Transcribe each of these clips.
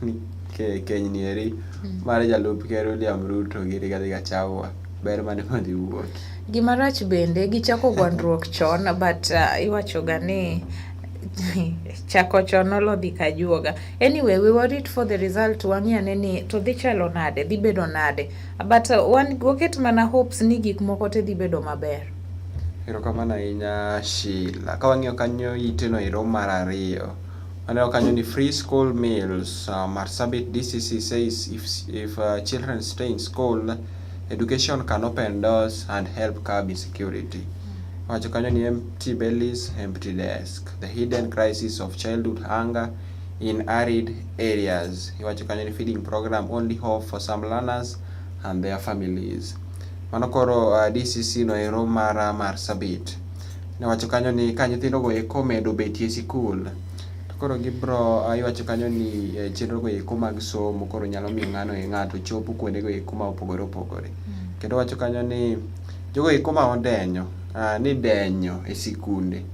Ni keny ni eri mar jalup ker William Ruto gi Rigathi Gachagua ber mane madhi wuok. Gima rach bende gichako gwandruok chon, but iwacho ga ni chako chon olo dhi kajuoga. Anyway, we wait for the result, wang'i ane ni to dhi chalo nade, dhi bedo nade. But wan waket mana hopes ni gik moko te dhi bedo maber. Erokamano ahinya, Sheila. Ka wang'iyo kanyo ite no ero mar ariyo. Waneno kanyo ni free school meals. Marsabit DCC says if children stay in school, education can open doors and help curb insecurity. Wacho kanyo ni empty bellies, empty desk. The hidden crisis of childhood hunger in arid areas. Iwacho kanyo ni feeding program only hope for some learners and their families. Mano koro DCC no ero mar Marsabit. Newacho kanyo ni ka nyithindo go eko omedo betie e sikul, to koro gibro iwacho kanyo ni chenro go eko mag somo koro nyalo miyo ng'ano e ng'ato chopo kuonde go eko ma opogore opogore. Kendo wacho kanyo ni jogo eko ma odenyo, ni denyo e sikunde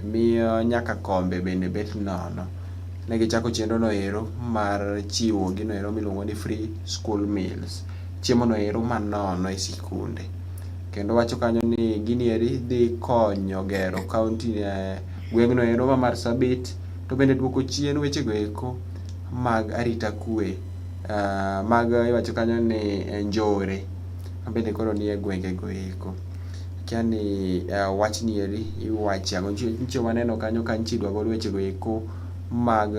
miyo nyaka kombe bende bet nono. Ne gichako chenro no ero mar chiwo gino ero miluongo ni free school meals. Chiemo no ero manono e sikunde. Kendo wacho kanyo ni gini eri dhi konyo gero county, gweng'no ero ma Marsabit, to bende duoko chien weche go eko mag arita kwe, mag iwacho kanyo ni njore mabende koro nie gwenge go eko. Akia ni wachni eri iwache ang'o. Nyicha waneno kanyo ka nyicha idwa gol weche go eko mag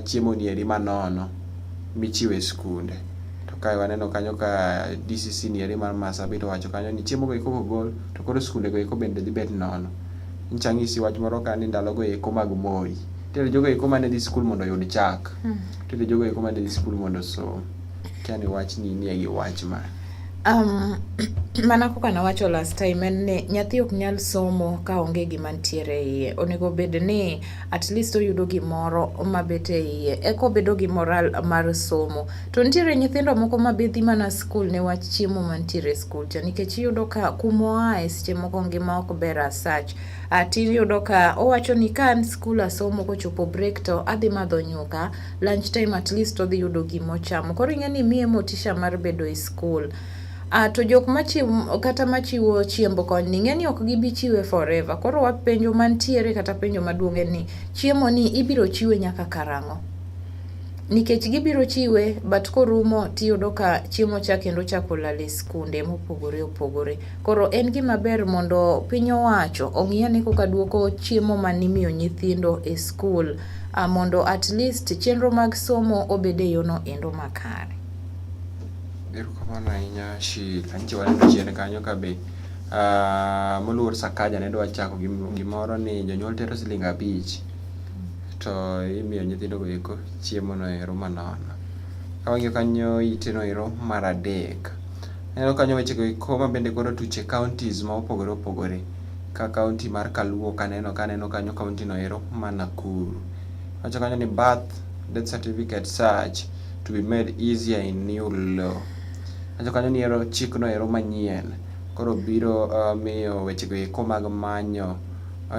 chiemo ni eri manono michiwo e skunde. To kae waneno kanyo ka DCC ni eri mar Marsabit owacho kanyo ni chiemo go eko kogol to koro skunde go eko bende dhi bet nono. Nyicha ang'isi wach moro ka ni ndalo go eko mag Moi. Nitiere jogo eko mane dhi skul mondo oyud chak. Nitiere jogo eko mane dhi skul mondo osom. Akia ni wachni nie gi wach ma. Mana kaka nawacho last time en ni nyathi ok nyal somo ka onge gima nitiere e iye. Onego bed ni at least oyudo gimoro mabet e iye eka obedo gi moral mar somo. To nitiere nyithindo moko ma be dhi mana skul ne wach chiemo mantiere e skul cha, nikech iyudo ka kumoae seche moko ngima ok ber as such. Tiyudo ka owacho ni ka an skul asomo, kochopo break to adhi madho nyuka, lunch time at least odhi yudo gimochamo. Koro ing'e ni miye motisha mar bedo e skul. To jok machiwo kata machiwo chiemb kony ni, ing'e ni ok gibi chiwe forever. Koro wapenjo mantiere kata penjo maduong' en ni chiemo ni ibiro chiwe nyaka karang'o? Nikech gibiro chiwe, but korumo tiyudo ka chiemo cha kendo chako lal e skunde mopogore opogore. Koro en gima ber mondo piny owacho ong'i ane kaka duoko chiemo manimiyo nyithindo e skul, mondo at least chenro mag somo obed e yono endo makare. Erokamano ahinya, Sheila. Nyicha waneno chien kanyo ka be moluor Sakaja ne dwa chako gimoro ni jonyuol tero siling 5 to imiyo nyithindo go eko chiemo no ero manono. Ka wang'iyo kanyo ite no ero mar adek. Aneno kanyo weche go eko ma bende koro tuche counties ma opogore opogore. Ka county mar Kaluo kaneno kaneno kanyo county no ero ma Nakuru. Wacho kanyo ni birth death certificate search to be made easier in new law. Wacho kanyo ni ero chik no ero manyien koro biro miyo weche go eko mag manyo,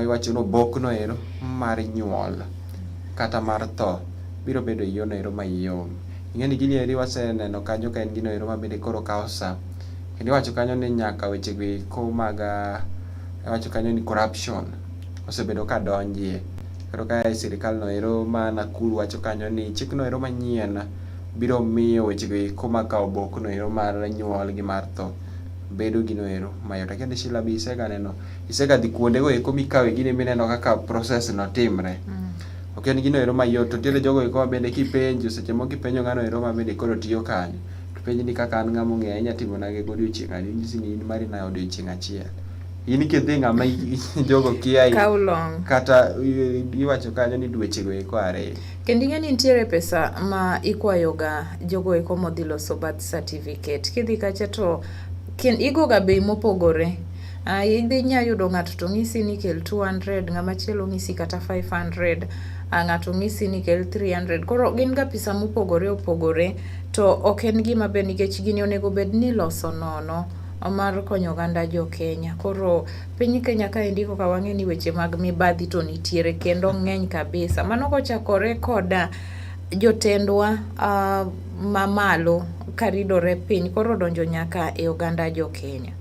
iwacho ni obok no ero mar nyuol kata mar tho biro bedo e yono ero mayom. Ing'e ni gini eri waseneno kanyo ka en gino ero ma bende koro kawo sa. Kendo iwacho kanyo ni nyaka weche go eko mag iwacho kanyo ni corruption osebedo ka donjie. Koro kae sirikal no ero ma Nakuru wacho kanyo ni chik no ero manyien biro miyo weche go eko mag kawo obok no ero mar nyuol gi mar tho bedo gino ero mayot. Akia ni Sheila be isega neno, isega dhi kuonde go eko mikawe gini mineno kaka process no timre. Ok en gino ero mayot, to nitiere jogo eko ma bende kipenjo, seche moko kipenjo ng'ano ero ma bende koro tiyo kanyo, to penji ni kaka an ng'ama ong'eyo inya timo nage godiochieng' adi, onyisi ni in mari na odiochieng' achiel. In kidhi ng'ama jogo kia How long? Kata iwacho kanyo ni dweche go eko 2. Kendo ing'e ni nitiere pesa ma ikwayoga jogo eko modhi loso birth certificate. Kidhi kacha to igoga bei mopogore. Idhi nya yudo ng'ato to ng'isi ni kel 200, ng'ama chielo ng'isi kata 500, ng'ato ng'isi ni kel 300. Koro gin ga pesa mopogore opogore, to ok en gima ber nikech gini onego bed ni iloso nono mar konyo oganda jo Kenya. Koro piny Kenya kaendi koka wang'e ni weche mag mibadhi to nitiere kendo ng'eny kabisa. Mano kochakore koda Jotendwa mamalo karidore piny koro odonjo nyaka e oganda jo Kenya.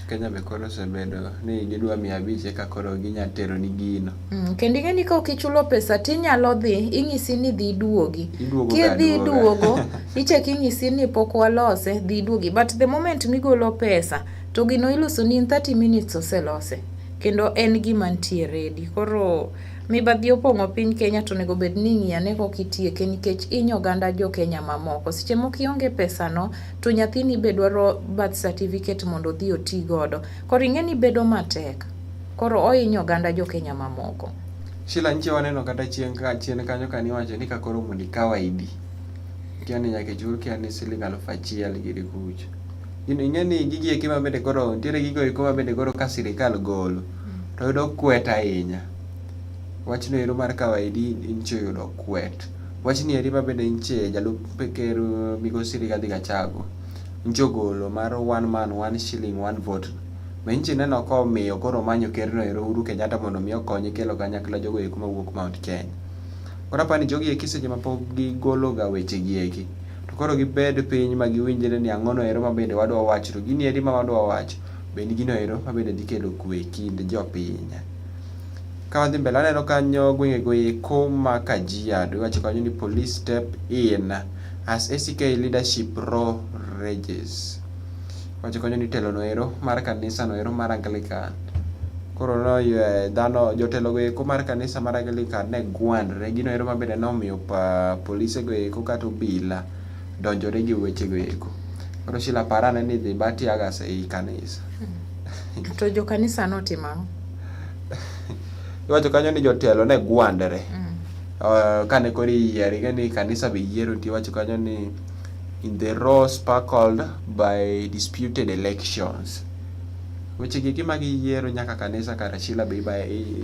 Kenya be koro osebedo ni gidwa 500 eka koro ginya tero ni gino. Kendo ing'e ni ka ok ichulo pesa tinyalo dhi ing'isi ni dhi iduogi. Iduogo ga Kidhi aduoga. duogo ichak ing'isi ni pok walose dhi iduogi. But the moment migolo pesa to gino iloso ni in 30 minutes oselose. Kendo en gima nitie ready. Koro mibadhi opong'o piny Kenya to onego bed ni ing'iyo ane kaka itieke nikech inyo oganda jo Kenya mamoko. Seche moko ionge pesano to nyathini be dwaro birth certificate mondo odhi oti godo. Koro ing'e ni bedo matek. Koro ohinyo oganda jo Kenya mamoko. Sheila nyicha waneno kata chien ka chien kanyo kane iwacho ni ka koro mondo ikaw ID. Kia ni nyaka ichul kia ni siling 1000 giri kucho. Gino ing'e ni gigi eki ma bende koro nitiere gigo eko ma bende koro ka sirikal golo to yudo kwet ahinya. Wachno ero mar kawo ID nyicha oyudo kwet. Wachni eri ma bende nyiche jalup ker migosi Rigathi Gachagua nyicha ogolo mar one man one shilling one vote. Be nyicha ineno komiyo koro omanyo kerno ero Uhuru Kenyatta mondo mi okonye kelo kanyakla jogo eko mawuok Mount Kenya. Koro apani jogi eki seche ma pok gigolo ga weche gi eki to koro gibed piny ma giwinjre ni ang'ono ero ma bende wadwa wacho to gini eri ma wadwa wacho be en gino ero ma bende dhi kelo kwe e kind jopiny. Ka wadhi mbele aneno kanyo gwenge go eko ma Kajiado iwacho kanyo ni police step in as ACK leadership row rages. Iwacho kanyo ni telo no ero mar kanisa no ero mar Anglican koro noywe dhano jotelo go eko mar kanisa mar Anglican ne gwandre gino ero ma bende nomiyo polise go eko kata obila donjore gi weche go eko. Koro Sheila par ane ni idhi ba teargas ei kanisa. To jo kanisa notimo ang'o? Iwacho kanyo ni jotelo ne gwandre. Kane koro iyiero ing'e ni kanisa be yiero nitie iwacho kanyo ni in the row sparkled by disputed elections. Weche gi eki mag yiero nyaka kanisa kara Sheila be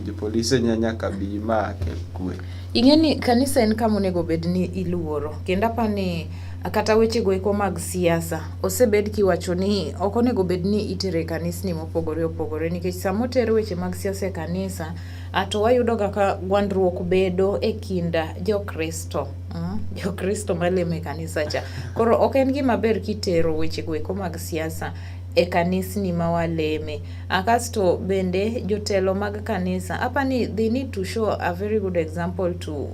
jopolise nyaka bi ma kel kwe. Ing'e ni kanisa en kama onego bed ni iluoro kendo apani kata weche go eko mag siasa osebed kiwacho ni ok onego bed ni itere e kanisni mopogore opogore nikech sama oter weche mag siasa e kanisa to wayudo ga ka gwandruok bedo e kind jokristo jokristo malemo e kanisa cha. Koro ok en gima ber kitero weche go eko mag siasa e kanisni ma waleme. Kasto bende jotelo mag kanisa apani they need to show a very good example to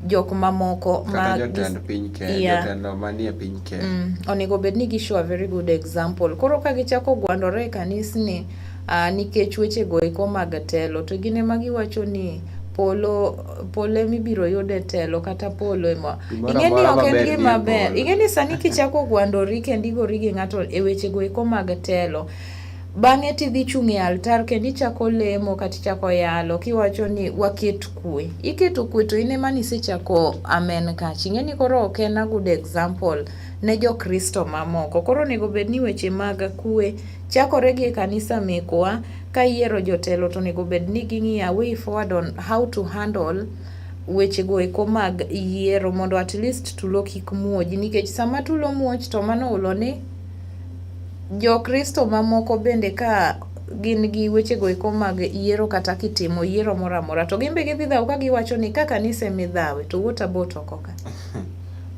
jok mamoko Kata jotend piny Kenya, jotelo manie piny Kenya. Onego bed ni gi show a very good example. Koro ka gichako gwandore e kanisni nikech weche go eko mag telo to gin ema giwacho ni polo polo emibiro yude telo kata polo ema ing'e ni ok en gima ber. Ing'e ni sani kichako gwandori kendo igori gi ng'ato e weche go eko mag telo bang'e tidhi chung' e altar kendo ichako lemo kata ichako yalo kiwacho ni waket kwe. Iketo kwe to in ema nisechako amen kacha. Ing'e ni koro ok en a good example ne jokristo mamoko. Koro onego bed ni weche mag kwe chakore gi e kanisa mekwa ka iyiero jotelo to onego bed ni ging'iyo a way forward on how to handle weche go eko mag yiero mondo at least tulo kik muoji nikech sama tulo muoch to mano olo ni jokristo mamoko bende ka gin gi weche go eko mag yiero kata kitimo yiero moro amora to gin be gidhi dhawo ka giwacho ni ka kanisa emidhawe to what about oko ka?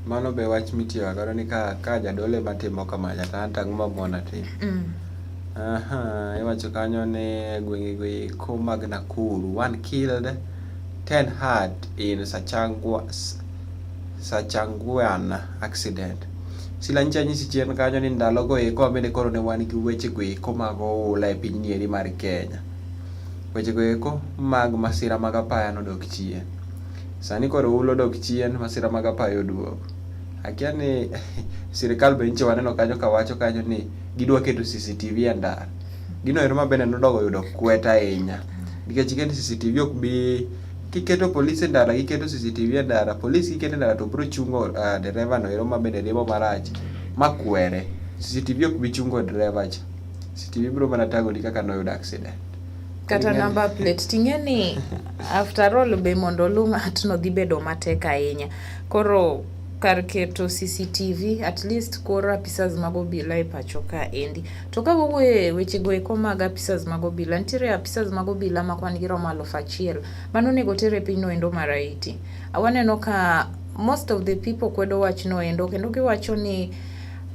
Mano be wach mitiyo godo ni ka jadolo ema timo kamacha to an to ang'o mamona timo? Aha, iwacho kanyo ni gwenge go eko mag Nakuru, one killed, 10 hurt in Sachangwan accident. Sila nyicha nyisi chien kanyo ni ndalo go eko bende koro ne wan gi weche go eko mag oula e piny nieri mar Kenya. Weche go eko mag masira mag apaya nodok chien. Sani koro oula odok chien, masira mag apaya oduogo. Akia ni sirikal be nyicha waneno kanyo kawacho kanyo ni gidwa keto CCTV e ndara. Gino ero ma bende nodogo yudo kwet ahinya. Nikech ing'e ni CCTV ok bi kiketo polis e ndara giketo CCTV e ndara, polis kiketo e ndara to biro chungo dereva no ero ma bende riembo marach ma kwere. CCTV ok bi chungo dereva cha. CCTV biro mana tang'oni kaka noyudo accident. Kata number plate ting'e ni after all be mondo oluw ng'atno dhi bedo matek ahinya. Koro kar keto CCTV at least koro apisas mag obila e pacho ka endi. To ka wawuoyo e weche go eko mag apisas mag obila, nitiere apisas mag obila ma kwan gi romo 1000 mano onego ter e pinyno endo mar Haiti. Waneno ka most of the people kwedo wachno endo kendo giwacho ni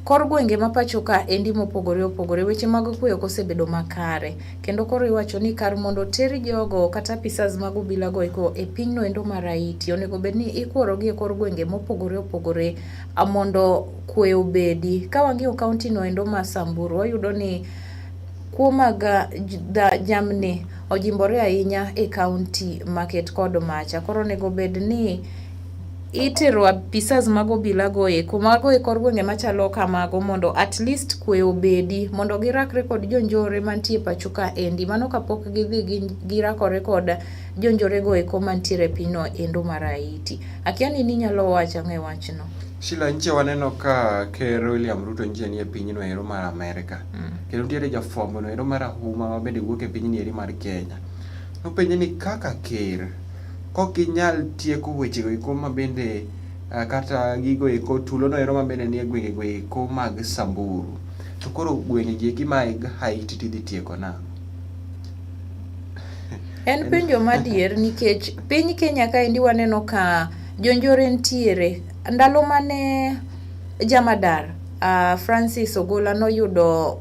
kor gwenge ma pacho ka endi mopogore opogore weche mag kwe ok osebedo makare kendo koro iwacho ni kar mondo oter jogo kata apisas mag obila go eko e pinyno endo mar Haiti onego bed ni ikuorogi e kor gwenge mopogore opogore mondo kwe obedi. Ka wang'iyo kaunti no endo ma Samburu wayudo ni kuo mag jamni ojimbore ahinya e kaunti maket kod macha. Koro onego bed ni itero apisas mag obila go eko mago e kor gwenge machalo kamago mondo at least kwe obedi mondo girakre kod jonjore mantie pacho ka endi mano kapok gidhi girakore kod jonjore go eko mantiere e pinyno endo mar Haiti. Akia ni ninyalo wacho ang'o e wachno. Sheila, nche waneno ka Ker William Ruto nche nie pinyno ero mar Amerka. Kendo nitiere jafwambo no ero marahuma ma bende wuok e pinyni eri mar Kenya. Nopenje ni kaka ker, kok inyal tieko wechego eko ma bende kata gigo eko tulo no ero ma bende nie gwenge go eko mag Samburu. To koro gwenge gi eki mag Haiti tidhi tieko nang'o? En penjo madier nikech piny Kenya kaendi waneno ka jonjore ntiere. Ndalo mane jamadar Francis Ogola noyudo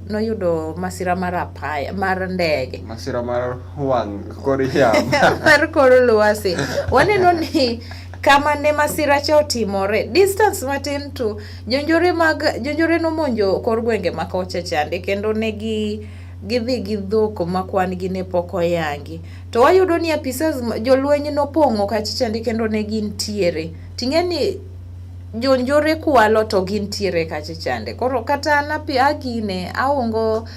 noyudo masira mar apaya mar ndege. Masira mar wang' kor yamo. Mar kor lwasi. Waneno ni kama ne masira cha otimore, distance matin tu, jonjore mag jonjore nomonjo kor gwenge ma kocha chande kendo ne gi gidhi gi dhok ma kwan gi ne pok oyangi. To wayudo ni apisas jolweny nopong'o kacha chande kendo ne gintiere. Ting'e ni jonjore kwalo to gintiere kacha chande. Koro kata an agine aongo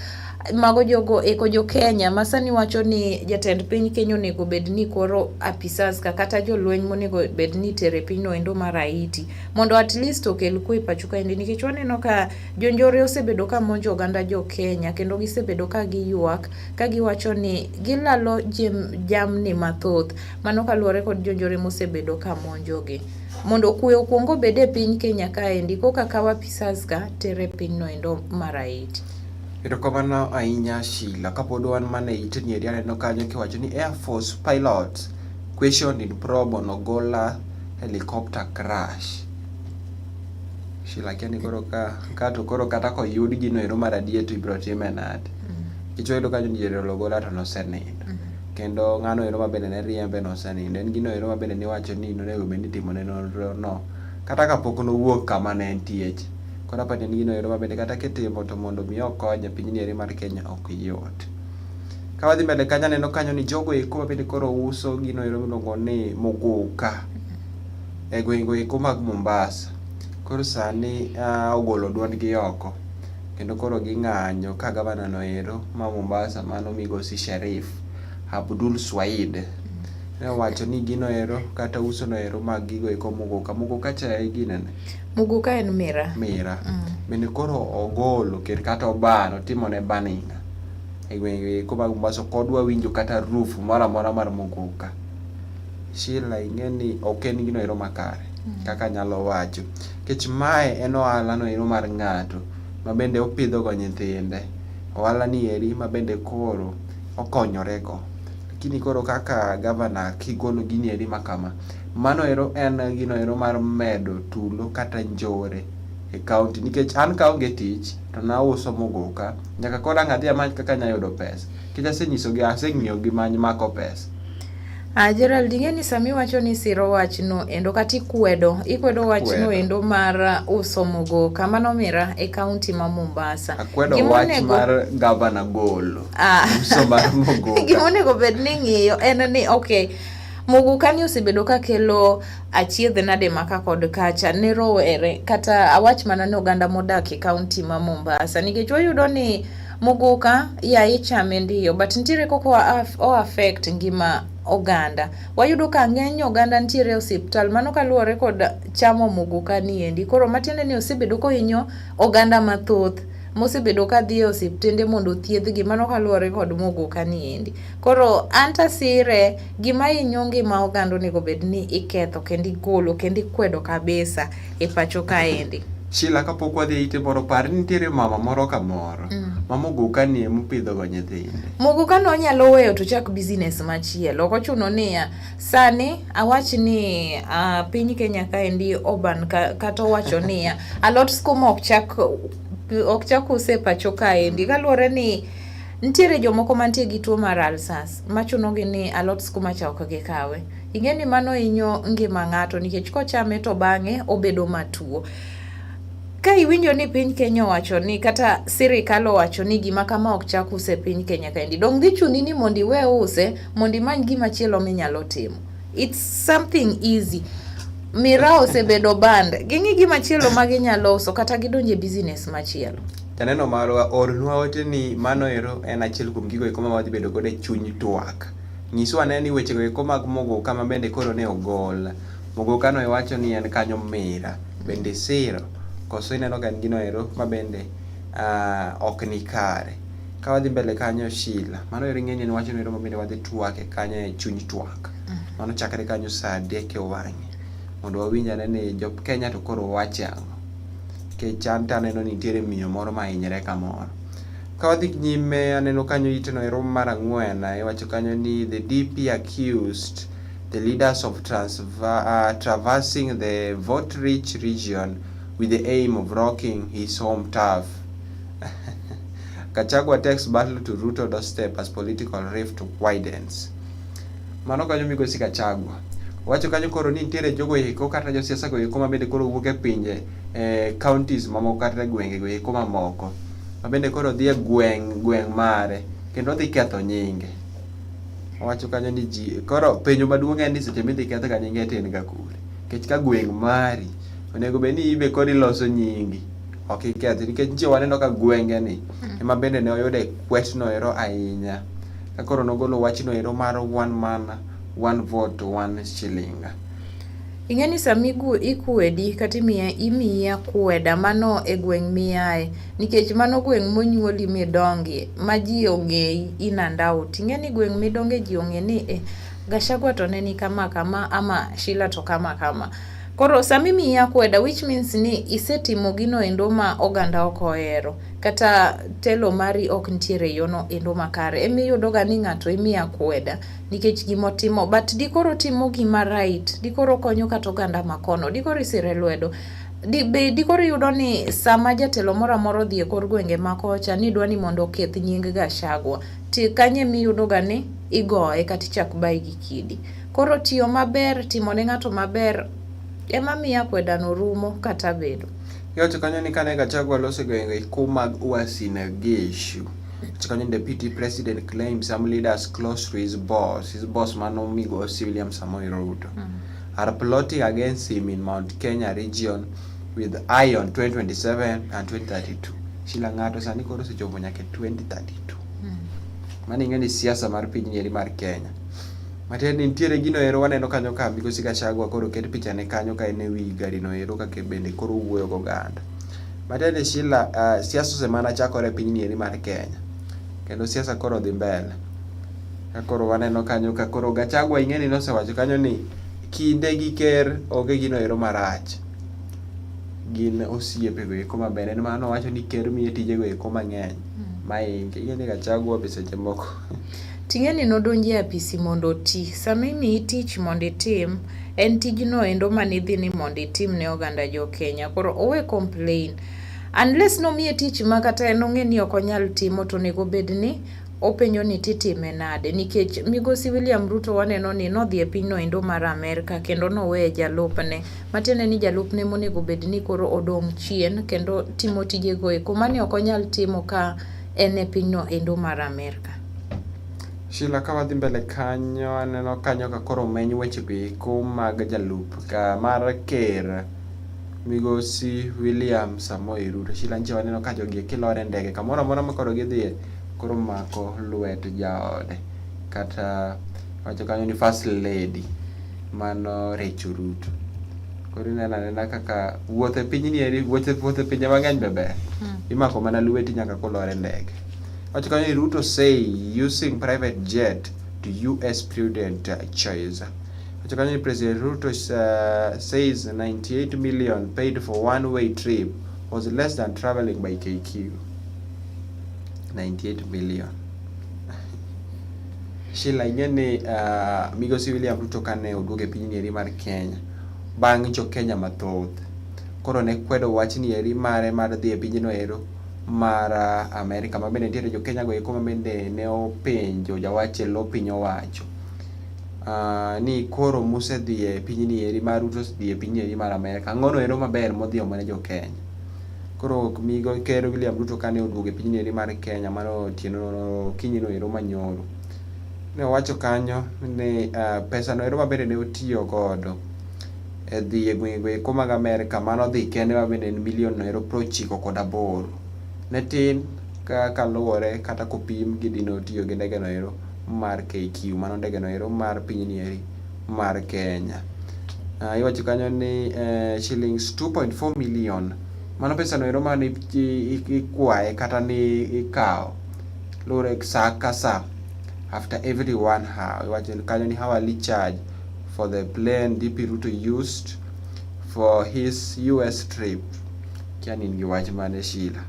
mago jogo eko jo Kenya ma sani wacho ni jatend piny Kenya onego bed ni koro apisas ka kata jolweny monego bed ni itere pinyno endo mar Haiti mondo at least okel kwe e pacho kaendi nikech waneno ka jonjore osebedo ka monjo oganda jo Kenya kendo gisebedo ka giywak ka giwacho ni gilalo jamni mathoth mano kaluwore kod jonjore mosebedo ka monjogi. Mondo kwe okuong obed e piny Kenya kaendi koka kaw apisas ka ter e pinyno endo mar Haiti. Erokamano ahinya Sheila. Kapod wan mana e ite nieri aneno kanyo kiwacho ni Air Force pilots questioned in probe on Ogolla helicopter crash. Sheila akia ni koro ka to koro kata koyud gino ero mar adier to ibiro time nade. Nikech wayudo kanyo ni General Ogolla to nosenindo. Kendo ng'ano ero ma bende ne riembe nosenindo. En gino ero ma bende niwacho ni nonego bed ni itimone nonro no kata kapok nowuok kama ne entie cha. Koro apani en gino ero ma bende kata kitimo to mondo mi okonye pinyni eri mar Kenya ok yot. Ka wadhi mbele kanyo aneno kanyo ni jogo eko ma bende koro uso gino ero miluongo ni muguka e gwenge eko mag Mombasa. Koro sani ogolo duondgi oko kendo koro ging'anyo ka gavana no ero ma Mombasa mano migosi Sharif Abdul Swaid ne owacho ni gino ero kata uso no ero mag gigo eko muguka. Muguka cha e ginene? Muguka en mira. Mira. Bende koro ogolo ker kata oban otimone banning e gwenge eko mag Mombasa ok odwa winjo kata harufu moro amora mar muguka. Sheila ing'e ni ok en gino ero makare kaka anyalo wacho. Nikech mae en ohala no ero mar ng'ato ma bende opidho go nyithinde. Ohala ni eri ma bende koro okonyore go. Lakini koro kaka gavana kigolo gini eri ma kama, mano ero en gino ero mar medo tulo kata njore e kaunti. Nikech an kaonge tich to nauso muguka, nyaka koro ang' adhi amany kaka anyalo yudo pesa. Nikech asenyisogi, aseng'iyo gi many mako pesa. Gerald, ing'e ni sama iwacho ni isiro wachno endo kata ikwedo, ikwedo wachno endo mar uso muguka mano mira e kaunti ma Mombasa. Akwedo wach mar gavana golo uso mar muguka. Gima onego bed ni ing'iyo en ni okay, muguka ni osebedo ka kelo achiedh nade maka kod kacha ne rowere kata awach mana ni oganda modak e kaunti ma Mombasa nikech wayudo ni muguka ya ichame ndiyo but nitiere kaka o affect ngima oganda. Wayudo ka ng'eny oganda nitiere e osiptal mano kaluwore kod chamo muguka ni endi. Koro matiende ni osebedo kohinyo oganda mathoth mosebedo ka dhi e osiptende mondo othiedhgi mano kaluwore kod muguka ni endi. Koro an tasire gima hinyo ngima oganda onego bed ni iketho kendo igolo kendo ikwedo kabisa e pacho kaendi. Sheila, kapok wadhi e ite moro, par ni nitiere mama moro kamoro ma muguka ni emopidho go nyithinde. Muguka no onyalo weyo to chak business machielo. Ok ochuno niya, sani awach ni piny Kenya kaendi oban kata owacho niya, alot skuma ok chak use e pacho kaendi. Kaluwore ni nitiere jomoko mantie gi tuo mar ulcers machuno gi ni alot skuma cha ok gikawe. Ing'e ni mano hinyo ngima ng'ato nikech kochame to bang'e obedo matuo. Ka iwinjo ni piny Kenya owacho ni kata sirikal owacho ni gima kama ok chak use e piny Kenya kaendi, dong dhi chuni ni mondo iwe use mondo imany gima chielo minyalo timo. It's something easy. Miraa osebedo banned. Ging'i gima chielo ma ginyalo uso kata gidonje e business machielo. Janeno marwa, ornwa ote ni mano ero en achiel kuom gigo eko ma wadhi bedo godo e chuny twak. Nyiswa ane ni wechego eko mag muguka ma bende koro ne ogol. Muguka no iwacho ni en kanyo mira. Bende isiro? Koso ineno ka en gino ero ma bende ok ni kare. Ka wadhi mbele kanyo Sheila, mano ero ing'e ni en wach no ero ma bende wadhi twake kanyo e chuny twak. Mano chakre kanyo saa 3 e wang'e. Mondo wawinj ane ni jo Kenya to koro wache ang'o. Nikech an to aneno ni nitiere miyo moro ma hinyre kamoro. Ka wadhi nyime aneno kanyo iteno ero mar 4, iwacho kanyo ni the DP accused the leaders of traversing the vote-rich region with the aim of rocking his home turf. Gachagua takes battle to Ruto doorstep as political rift widens. Mano kanyo migosi Gachagua. Owacho kanyo koro ni nitiere jogo eko kata josiasa go eko ma bende koro wuok e pinje counties mamoko kata e gwenge go eko mamoko ma bende koro dhi e gweng' gweng' mare kendo dhi ketho nyinge. Owacho kanyo ni ji koro penjo maduong' en ni seche midhi keth ga nyinge to en ga kure. Nikech ka gweng' mari onego bed ni ibe koro iloso nyingi ok ikethi nikech ntie waneno ka gwenge ni ema bende ne oyude kwet no ero ahinya. Ka koro nogolo wachno ero mar one man one vote one shilling. Ing'e ni sama ikwedi kata imiyi akweda mano e gweng' miaye nikech mano gweng' monyuoli midongie ma ji ong'eyi in and out. Ing'e ni gweng' midonge ji ong'e ni Gachagua to ne ni kama kama ama Sheila to kama kama. Koro sama imiyi akweda which means ni isetimo gino endo ma oganda ok ohero kata telo mari ok nitiere e yono endo makare. Emiyudo ga ni ng'ato imiyo akweda nikech gimotimo but dikoro otimo gima right, dikoro okonyo kata oganda makono, dikoro isire lwedo. Be dikoro iyudo ni sama jatelo moro amora odhi e kor gwenge ma kocha ni dwa ni mondo oketh nying Gachagua, ti kanyo emiyudo ga ni igoye kata ichak baye gi kidi. Koro tiyo maber, timo ne ng'ato maber ema miyo akweda no rumo kata bedo. Iwacho kanyo ni kane Gachagua loso e gwenge eko mag Uasin Gishu. Iwacho kanyo ni deputy president claims some leaders close to his boss mano migosi William Samoei Ruto, are plotting against him in Mount Kenya region with eye on 2027 and 2032. Sheila, ng'ato sani koro osechopo nyaka e 2032. Mano ing'e ni siasa mar piny ni eri mar Kenya. Matiende ni nitiere gino ero waneno kanyo ka migosi Gachagua koro oket pichane kanyo ka en e wi gari no ero kaka bende koro owuoyo goganda. Matiende ni Sheila, siasa osemana chakore e piny ni eri mar Kenya. Kendo siasa koro dhi mbele. Ka koro waneno kanyo ka koro Gachagua ing'e ni nosewacho kanyo ni kinde gi ker onge gino ero marach. Gin osiepe go eko maber. En mana nowacho ni ker miye tije go eko mang'eny mahinge. Ing'e ni Gachagua be seche moko Ting'e ni nodonjo e apisi mondo oti. Sama imiyi tich mondo itim, en tijno endo manidhi ni mondo itim ne oganda jo Kenya. Koro owe complain. Unless nomiye tich ma kata en ong'e ni ok onyal timo to onego bed ni openjo ni titime nade nikech migosi William Ruto waneno ni nodhi e pinyno endo mar Amerka kendo noweye jalupne. Matiende ni jalupne monego bed ni koro odong' chien kendo timo tijego eko mane ok onyal timo ka en e pinyno endo mar Amerka. Sheila, ka wadhi mbele kanyo aneno kanyo ka koro omeny weche go eko mag jalup ka mar ker migosi William Samoei Ruto. Sheila, nche waneno ka jogi eki lor e ndege kamoro amora ma koro gidhiye koro mako lwet jaode kata wacho kanyo ni first lady mano Rachel Ruto. Koro ineno anena kaka wuoth e pinyni eri wuoth e pinje mang'eny be ber. Imako mana lweti nyaka kolor e ndege. Wacho kanyo ni Ruto say using private jet to US prudent choice. Wacho kanyo ni President Ruto says 98 million paid for one way trip was less than traveling by KQ. 98 million. Sheila, ing'e ni Migosi William Ruto kane oduogo e piny eri mar Kenya bang' jo Kenya mathoth koro ne kwedo wachni eri mare mar dhi e pinyno ero mar Amerika ma bende nitiere jo Kenya go eko ma bende ne openjo jawach e lo piny owacho ni koro musedhi e pinyni eri mar Ruto osedhi e pinyni eri mar Amerika ang'ono ero maber modhi omo ne jo Kenya. Koro migo ker William Ruto kane oduogo e pinyni eri mar Kenya mano otieno okinyi no ero manyoro ne owacho kanyo ni pesa no ero mabende ne otiyo godo e dhi e gwenge eko mag Amerka mano dhi kende ma bende en milion no ero 98 ne tin ka kaluwore kata kopim gi dine otiyo gi ndege no ero mar KQ mano ndege no ero mar pinyni eri mar Kenya. Iwacho kanyo ni shillings 2.4 million mano pesa no ero mane ikwaye kata ni ikawo luwore sa ka sa after every 1 hour. Iwacho kanyo ni hourly charge for the plane DP Ruto used for his US trip. Kia ni in gi wach mane Sheila.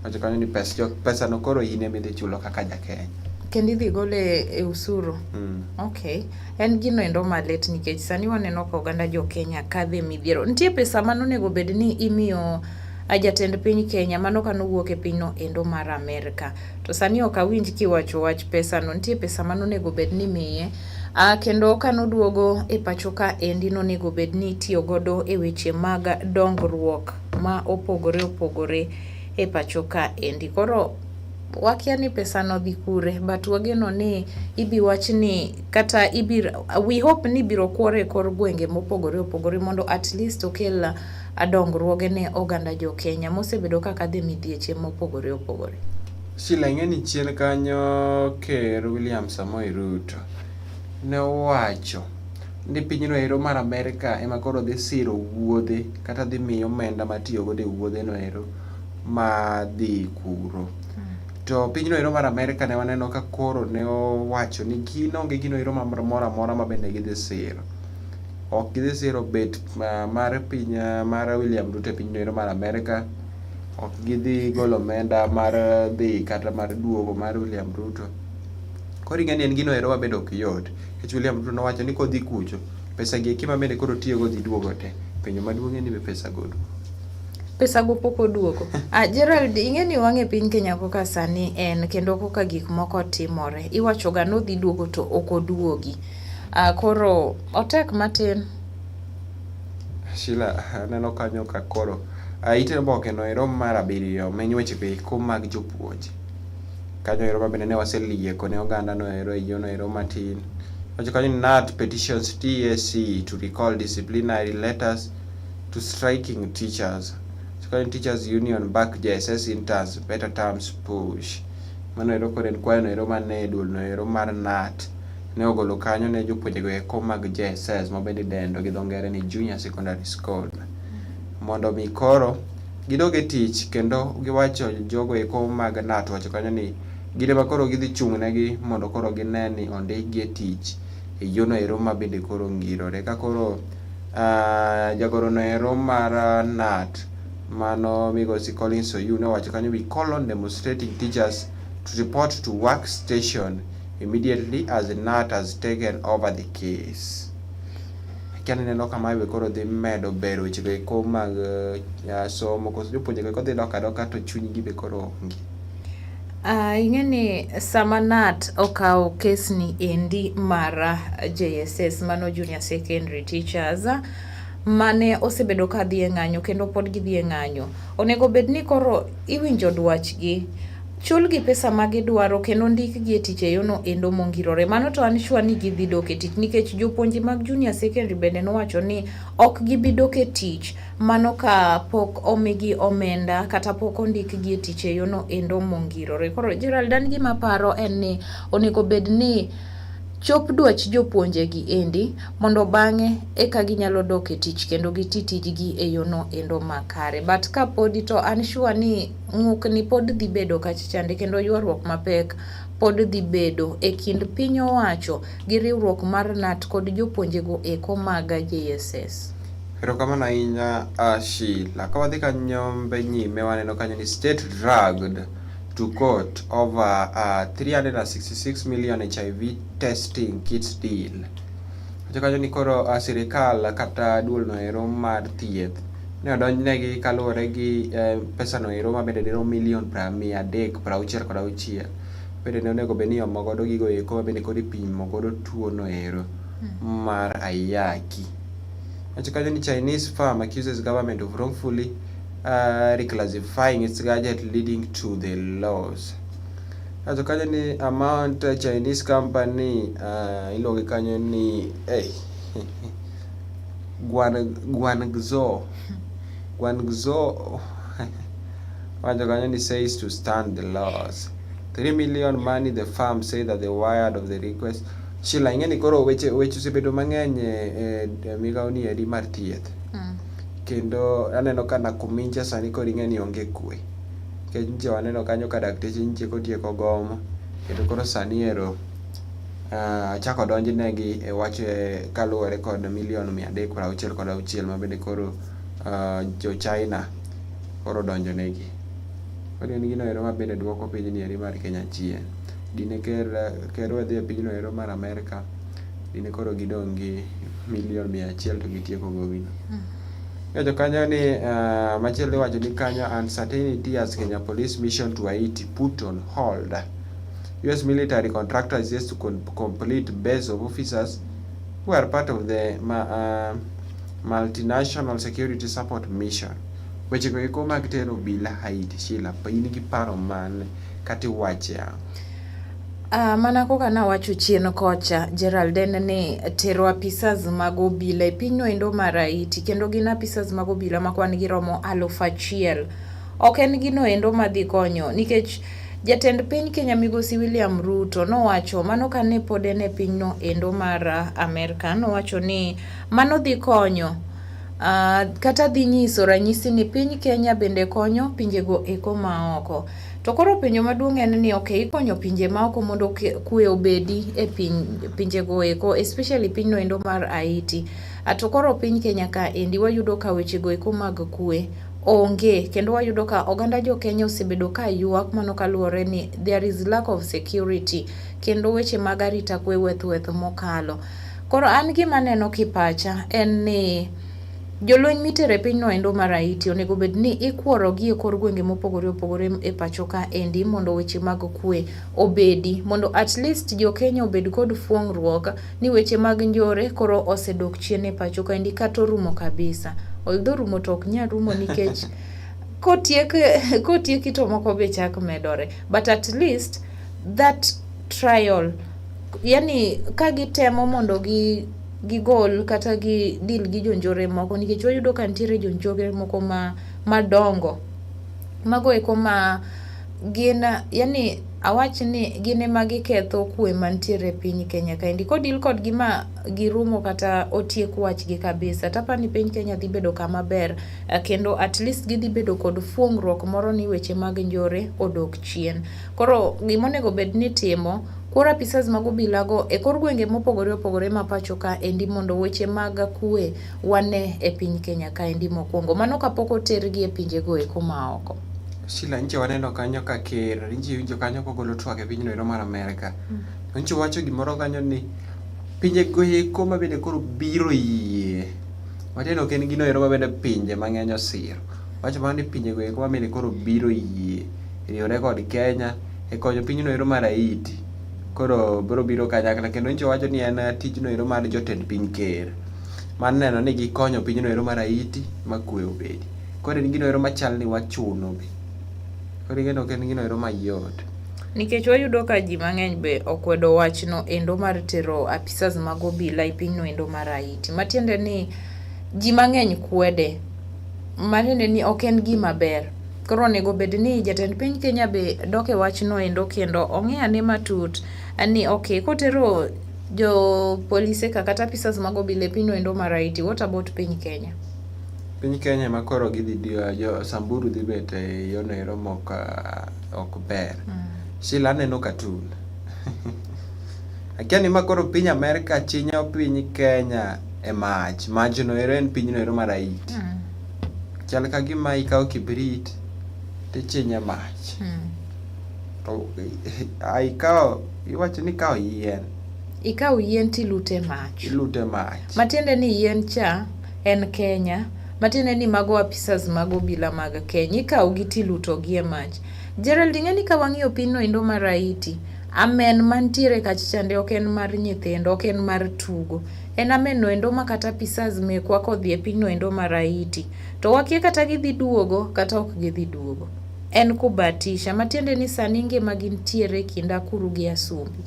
Wacho kanyo ni pesa no koro in ema idhi chulo kaka ja Kenya. Kendo idhi gole e osuru. Okay. En gino endo malit nikech sani waneno ka oganda jo Kenya kadhe midhiero. Nitie pesa manonego bed ni imiyo jatend piny Kenya mano kanowuok e pinyno endo mar Amerka. To sani ok awinj kiwacho wach pesa no. Nitie pesa manonego bed ni imiye. Kendo kanoduogo e pacho ka endi nonego bed ni itiyo godo e weche mag dongruok ma opogore opogore e pacho ka endi. Koro wakia ni pesa no dhi kure but wageno ni ibi wach ni kata ibiro we hope ni ibiro kwore e kor gwenge mopogore opogore mondo at least okel dongruoge ne oganda jo Kenya mosebedo ka kadho e midhieche mopogore opogore. Sheila, ing'e ni chien kanyo ker William Samoei Ruto ne owacho ni pinyno ero mar Amerka ema koro dhi siro wuodhe kata dhi miyo omenda matiyo godo e wuodhe no ero ma dhi kuro. To pinyno ero mar Amerka ne waneno ka koro ne owacho ni gin onge gino ero moro amora ma bende gidhi siro. Ok gidhi siro bet mar piny mar William Ruto e pinyno ero mar Amerka. Ok gidhi golo omenda mar dhi kata mar duogo mar William Ruto. Koro ing'e ni en gino ero ma bende ok yot. Nikech William Ruto nowacho ni kodhi kucho, pesa gi eki ma bende koro otiyogo dhi duogo te. Penjo maduong' en ni be pesa go duogo. Pesa go pok oduogo. Gerald, ing'e ni wang'e piny Kenya kaka sani en kendo kaka gik moko timore. Iwacho ga nodhi duogo to ok oduogi. Koro otek matin. Sheila, aneno kanyo ka koro ite oboke no ero mar abiriyo meny weche go eko mag jopuonje. Kanyo ero mabende ne waselieko ne oganda no ero e yono ero matin. Wacho kanyo ni KNUT petitions TSC to recall disciplinary letters to striking teachers. Wacho kanyo ni Teachers Union back JSS interns better terms push. Mano ero koro en kwayo no ero mane duol no ero mar KNUT ne ogolo kanyo ne jopuonje go eko mag JSS ma bende idendo gi dho ngere ni Junior Secondary School. Mondo mi koro gidog e tich kendo giwacho jogo eko mag KNUT wacho kanyo ni gin ema koro gidhi chung' negi mondo koro gine ni ondikgi e tich e yono ero ma bende koro ngirore. Ka koro jagoro no ero mar KNUT mano migosi Collins Oyuu nowacho kanyo we call on demonstrating teachers to report to work station immediately as KNUT has taken over the case. Akia ni ineno ka mae be koro dhi medo bero weche go eko mag somo koso jopuonje go eko dhi dok adoka to chunygi be koro onge. Ing'e ni sama KNUT okawo kesni endi mar JSS mano Junior Secondary Teachers mane osebedo ka dhi e ng'anyo kendo pod gidhi e ng'anyo. Onego bed ni koro iwinjo dwachgi chulgi pesa ma gidwaro kendo ndikgi e tich e yono endo mongirore. Mano to an sure ni gidhi dok e tich nikech jopuonje mag junior secondary bende nowacho ni ok gibi dok e tich mano ka pok omigi omenda kata pok ondikgi e tich e yono endo mongirore. Koro Gerald, an gima paro en ni onego bed ni chop dwach jopuonje gi endi mondo bang'e eka ginyalo dok e tich kendo giti tijgi e yono endo makare. But ka podi to an sure ni ng'ukni pod dhi bedo kacha chande kendo ywaruok mapek pod dhi bedo e kind piny owacho gi riwruok mar KNUT kod jopuonjego eko mag JSS. Erokamano ahinya Sheila. Ka wadhi kanyo mbe nyime waneno kanyo ni state dragged to court over 366 million HIV testing kits deal. Wacho kanyo ni koro sirikal kata duol no ero mar thieth ne odonjnegi kaluwore gi pesa no ero mabende dirom milion 366 bende ne onego bed ni iomo godo gigo eko mabende koro ipimo godo tuo no ero mar ayaki. Wacho kanyo ni Chinese firm accuses government of wrongfully reclassifying its gadget leading to the loss. Wacho kanyo ni amount Chinese company iluonge kanyo ni hey, Guangzhou Guangzhou wacho kanyo ni says to stand the loss. 3 million money the firm say that they wired of the request. Sheila, ing'e ni koro weche weche osebedo mang'eny e migawo ni eri mar thieth. Kendo aneno ka Nakumincha sani koro ing'e ni onge kwe. Nikech nyicha waneno kanyo ka dakteche nyicha kotieko gomo. Kendo koro sani ero chako donjnegi e wach kaluwore kod milion 366 ma bende koro jo China koro odonjonegi. Koro en gino ero ma bende duoko pinyni eri mar Kenya chien. Dine ker ker we dhi e pinyno ero mar Amerka, dine koro gidong' gi milion 100 to gitieko gowino. Iwacho kanyo ni machielo iwacho ni kanyo uncertainty as Kenya Police mission to Haiti put on hold. US military contractor is yet to complete base of officers who are part of the multinational security support mission. Weche go eko mag tero obila Haiti, Sheila, in gi paro mane kata iwache ang'o? Mana kaka nawacho chien kocha Gerald en ni tero apisas mag obila e pinyno endo mar Haiti kendo gin apisas mag obila ma kwan gi romo 1000. Ok en gino endo madhi konyo nikech jatend piny Kenya migosi William Ruto nowacho mano kane pod en e pinyno endo mar Amerka nowacho ni mano dhi konyo kata dhi nyiso ranyisi ni piny Kenya bende konyo pinjego eko maoko. To koro penjo maduong' en ni ok ikonyo pinje maoko mondo kwe obedi e piny pinjego eko especially pinyno endo mar Haiti. To koro piny Kenya ka endi wayudo ka wechego eko mag kwe onge kendo wayudo ka oganda jo Kenya osebedo ka ywak mano kaluwore ni there is lack of security kendo weche mag arita kwe weth weth mokalo. Koro an gima aneno kipacha en ni jolweny mitero e pinyno endo mar Haiti onego bed ni ikuoro gi e kor gwenge mopogore opogore e pacho ka endi mondo weche mag kwe obedi mondo at least jo Kenya obed kod fuong'ruok ni weche mag njore koro osedok chien e pacho ka endi kata orumo kabisa. Although rumo to ok nyal rumo nikech kotiek kotieki to moko be chak medore but at least that trial yani ka gitemo mondo gi gigol kata gi deal gi jonjore moko nikech wayudo ka nitiere jonjore moko ma madongo mago eko ma gin yani awach ni gin ema giketho kwe mantiere e piny Kenya kaendi. Kodil kodgi ma girumo kata otiek wachgi kabisa taparo ni piny Kenya dhi bedo kama ber kendo at least gidhi bedo kod fuong'ruok moro ni weche mag njore odok chien. Koro gimonego bed ni itimo kuor apisas mag obila go e kor gwenge mopogore opogore ma pacho ka endi mondo weche mag kwe wane e piny Kenya kaendi mokwongo. Mano kapok otergi e pinjego eko maoko. Sheila, nyicha waneno kanyo ka ker, nyicha iwinjo kanyo kogolo twak e pinyno ero mar Amerka. Nyicha owacho gimoro kanyo ni pinje go eko ma bende koro biro yie. Matiende ok en gino ero ma bende pinje mang'eny osiro. Owacho mana ni pinje go eko ma bende koro biro yie riwore kod Kenya e konyo pinyno ero mar Haiti. Koro biro biro kanyakla kendo nyicha owacho ni en tijno ero mar jotend piny ker mar neno ni gikonyo pinyno ero mar Haiti ma kwe obedi. Koro en gino ero machal ni wachuno be. Koro ing'e ni ok en gino ero mayot. Nikech wayudo ka ji mang'eny be okwedo wachno endo mar tero apisas mag obila e pinyno endo mar Haiti. Matiende ni ji mang'eny kwede. Matiende ni ok en gima ber. Koro onego bed ni jatend piny Kenya be dok e wachno endo kendo ong'i ane matut ni okay kotero jo polise ka kata apisas mag obila e pinyno endo mar Haiti, what about piny Kenya? Piny Kenya ema koro gidhi jo Samburu dhi bet e yono ero mok ok ber. Sheila aneno cartoon. Akia ni ma koro piny Amerka chinyo piny Kenya e mach. Majno ero en pinyno ero mar Haiti. Chal ka gima ikawo kibrit tichinye mach. To ikawo iwacho ni ikawo yien. Ikawo yien tilute mach. Ilute mach. Matiende ni yien cha en Kenya, matiende ni mago apisas mag obila mag Kenya. Ikawo gi tiluto gi e mach. Gerald, ing'e ni ka wang'iyo pinyno endo mar Haiti, amen mantiere kacha chande ok en mar nyithindo, ok en mar tugo. En amen no endo ma kata apisas mekwa kodhi e pinyno endo mar Haiti, to wakia kata gidhi duogo kata ok gidhi duogo. En kubatisha, matiende ni sani ngima gintiere e kind akuru gi asumbi.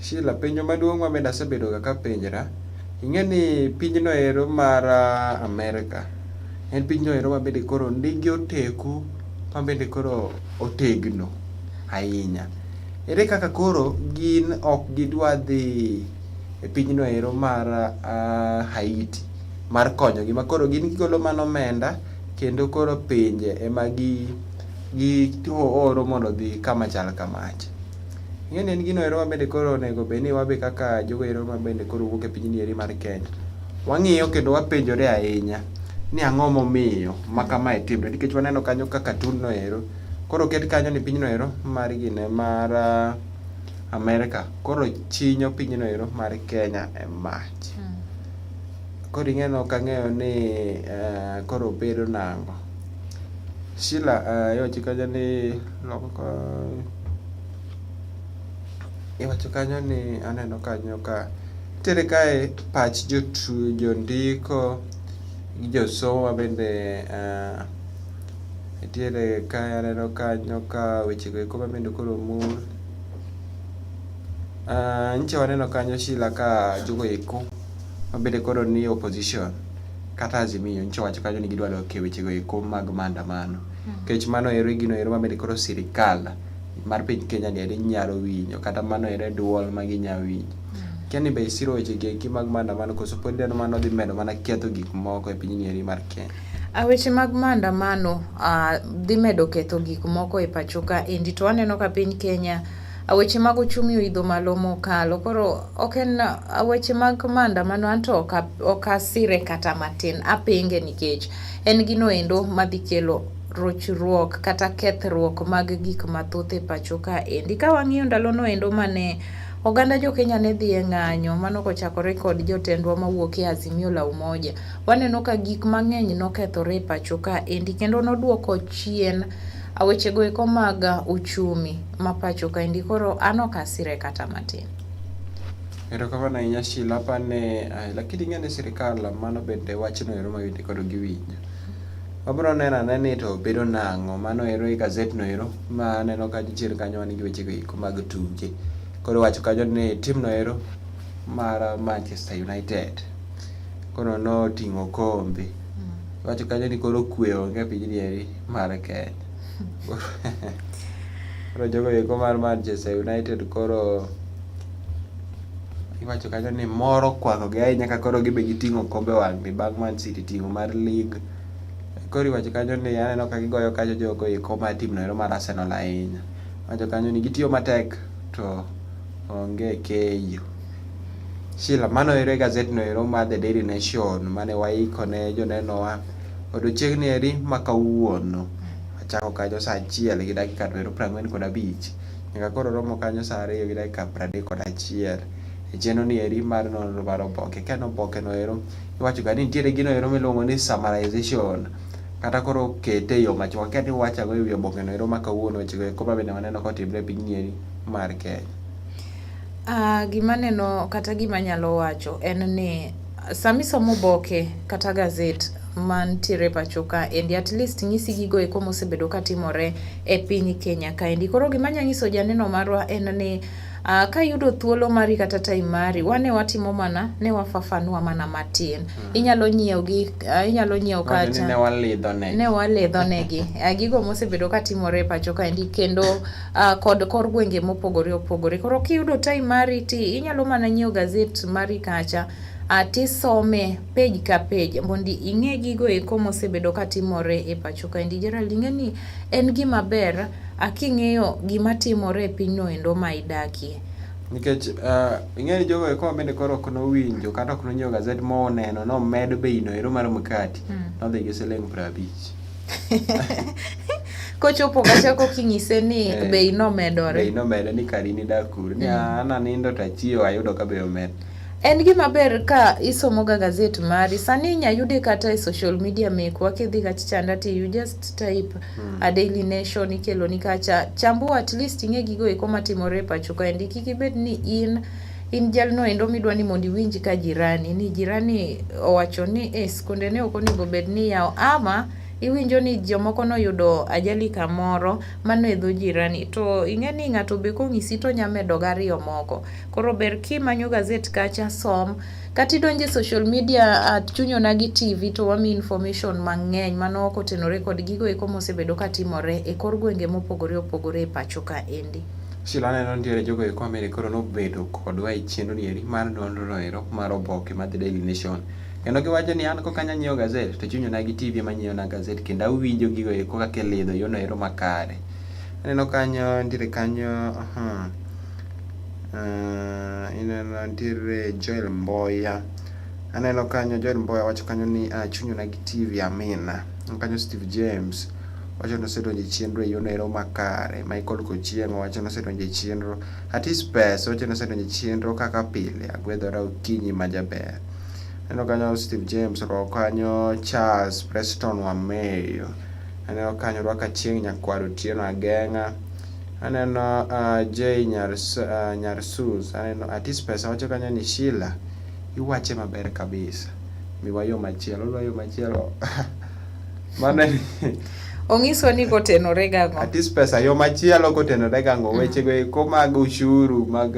Sheila, penjo maduong' ma bende asebedo ga kapenjra, ing'e ni pinyno ero mar Amerka en pinyno ero ma bende koro nigi oteku ma bende koro otegno ahinya. Ere kaka koro gin ok gidwa dhi e pinyno ero mar Haiti mar konyogi ma koro gin gigolo mana omenda kendo koro pinje ema gi oro mondo odhi kama chal kamacha. Ing'e ni en gino ero ma bende koro onego bed ni wabe kaka jogo ero ma bende koro wuok e pinyni eri mar Kenya, wang'iyo kendo wapenjore ahinya ni ang'o momiyo ma kamae timre nikech waneno kanyo ka cartoon no ero koro oket kanyo ni pinyno ero mar gine mar Amerka koro chinyo pinyno ero mar Kenya e mach. Koro ing'e ni ok ang'eyo ni koro bedo nang'o. Sheila iwacho kanyo ni iwacho kanyo ni aneno kanyo ka nitiere kae pach jondiko gi josomo bende nitiere kae aneno kanyo ka weche go eko mabende koro omul. Nyicha waneno kanyo Sheila ka jogo eko mabende koro nie opposition kata Azimio nyicha owacho kanyo ni gidwa dok e weche go eko mag maandamano. Nikech mano ero e gino ero mabende koro sirikal mar piny Kenya ni eri nyalo winjo kata mano ero e duol ma ginya winjo. Akia ni be isiro weche gi eki mag maandamano koso pod ineno mano dhi medo mana ketho gik moko e pinyni eri mar Kenya. Weche mag maandamano dhi medo ketho gik moko e pacho ka endi to waneno ka piny Kenya weche mag uchumi oidho malo mokalo. Koro ok en weche mag maandamano anto ok asire kata matin, apinge nikech en gino endo madhi kelo rochruok kata kethruok mag gik mathoth e pacho ka endi. Ka wang'iyo ndalono endo mane oganda jo Kenya ne dhi e ng'anyo, mano kochakore kod jotendwa mawuok e Azimio la Umoja, waneno ka gik mang'eny nokethore e pacho ka endi kendo noduoko chien wechego eko mag uchumi ma pacho ka endi. Koro an ok asire kata matin. Erokamano ahinya Sheila, apani lakini ing'e ni sirikal mano bende wachno ero ma bende koro giwinjo. Wabro neno ane ni to bedo nang'o, mano ero e gazet no ero ma aneno kanyo chien kanyo wan gi weche go eko mag tuke. Koro iwacho kanyo ni tim no ero mar Manchester United koro noting'o kombe. Iwacho kanyo ni koro kwe onge e pinyni eri mar Kenya. Koro jogo eko mar Manchester United koro iwacho kanyo ni mor okwakogi ahinya ka koro gibe giting'o kombe wang'ni bang' Man City ting'o mar league. Koro iwacho kanyo ni aneno ka gigoyo kanyo jogo eko mar team no ero mar Arsenal ahinya. Iwacho kanyo ni gitiyo matek to onge keyo. Sheila, mano ero e gazet no ero mar The Daily Nation mane waiko ne jonenowa odiochieng'ni eri ma kawuono. Wachako kanyo saa achiel gi dakika no 45 nyaka koro romo kanyo saa 2 gi dakika 31 e chenro ni eri mar nonro mar oboke. Ka en oboke no ero iwacho ga ni nitiere gino ero miluongo ni summarization kata koro kete e yo machuok. Akia ni iwacho ang'o ewi oboke no ero ma kawuono wechego eko ma bende waneno kotimre e pinyni eri mar Kenya. Gima aneno kata gima anyalo wacho en ni sama isomo oboke kata gazet mantiere pacho ka endi at least nyisi gigo eko mosebedo katimore e piny Kenya kaendi. Koro gima anya nyiso janeno marwa en ni ka iyudo thuolo mari kata time mari, wan ne watimo mana, ne wafafanua mana matin. Inyalo nyiewo gi, inyalo nyiewo kata ne walidho negi. Ne walidho negi. Gigo mosebedo katimore e pacho kaendi kendo kod kor gwenge mopogore opogore. Koro kiyudo time mari ti inyalo mana nyiewo gazet mari kacha tisome page ka page mondo ing'e gigo eko mosebedo katimore e pacho kaendi. Gerald, ing'e ni en gima ber king'eyo gima timore e pinyno endo ma idakie. Nikech ing'e ni jogo eko mabende koro ok nowinjo kata ok nonyiewo gazet moneno nomed bei no ero mar mkati nodhi gi siling 50. Kochopo kacha kokinyise ni bei nomedore. Bei nomedore ni kari nidak kure. Ni an anindo to achiewo ayudo ka bei omed. En gima ber ka isomo ga gazet mari. Sani inya yude kata e social media mekwa kidhi kacha chanda to you just type a Daily Nation ikelo ni kacha. Chambu at least ing'e gigo eko matimore e pacho kaendi. Kik ibed ni in jalno endo midwa ni mondo iwinj ka jirani ni jirani owacho ni e skunde ne ok onego bed ni iyawo ama iwinjo ni jomoko noyudo ajali kamoro mano e dho jirani to ing'e ni ng'ato be kong'isi to onya medo gariyo moko. Koro ber kimanyo gazet kacha som kata idonjo e social media at Chuny Onagi TV to wamiyi information mang'eny mano kotenore kod gigo eko mosebedo katimore e kor gwenge mopogore opogore e pacho ka endi. Sheila aneno nitiere jogo eko mabende koro nobedo kodwa e chenro ni eri mar nonro no ero mar oboke mar The Daily Nation. Kendo giwacho ni an koka anya nyiewo gazet to Chuny Onagi TV ema nyiewo na gazet kendo awinjo gigo eko kaka ilidho yono ero makare. Aneno kanyo nitiere kanyo ineno nitiere Joel Mboya. Aneno kanyo Joel Mboya wacho kanyo ni Chuny Onagi TV amina. Kanyo Steve James wacho ni osedonjo e chenro e yono ero makare. Michael Kochieng' wacho ni osedonjo e chenro. Atis Pesa wacho ni osedonjo e chenro kaka pile. Agwedhora okinyi ma jaber. Aneno kanyo Steve James orwako kanyo Charles Preston Wameyo. Aneno kanyo orwako Achieng' Nyakwar Otieno Ageng'a. Aneno Jay Nyarsus. Aneno Atis Pesa wacho kanyo ni Sheila iwache maber kabisa. Miwa yo machielo, odwa yo machielo. Mano Ong'iswa ni kotenore gang'o. Atis Pesa yo machielo kotenore gang'o weche go eko mag ushuru mag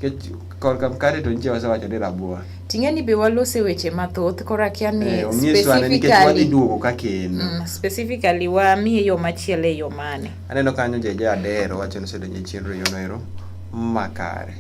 nikech korka mkate to nyicha wasewacho ni rabuon. Ting'e ni be walose weche mathoth koro akia ni onyiswa ne nikech wadhi duogo ka kendo. Specifically wamiye yo machielo e yo mane. Aneno kanyo JJ Adero wacho ni osedonjo e chenro e yono ero makare.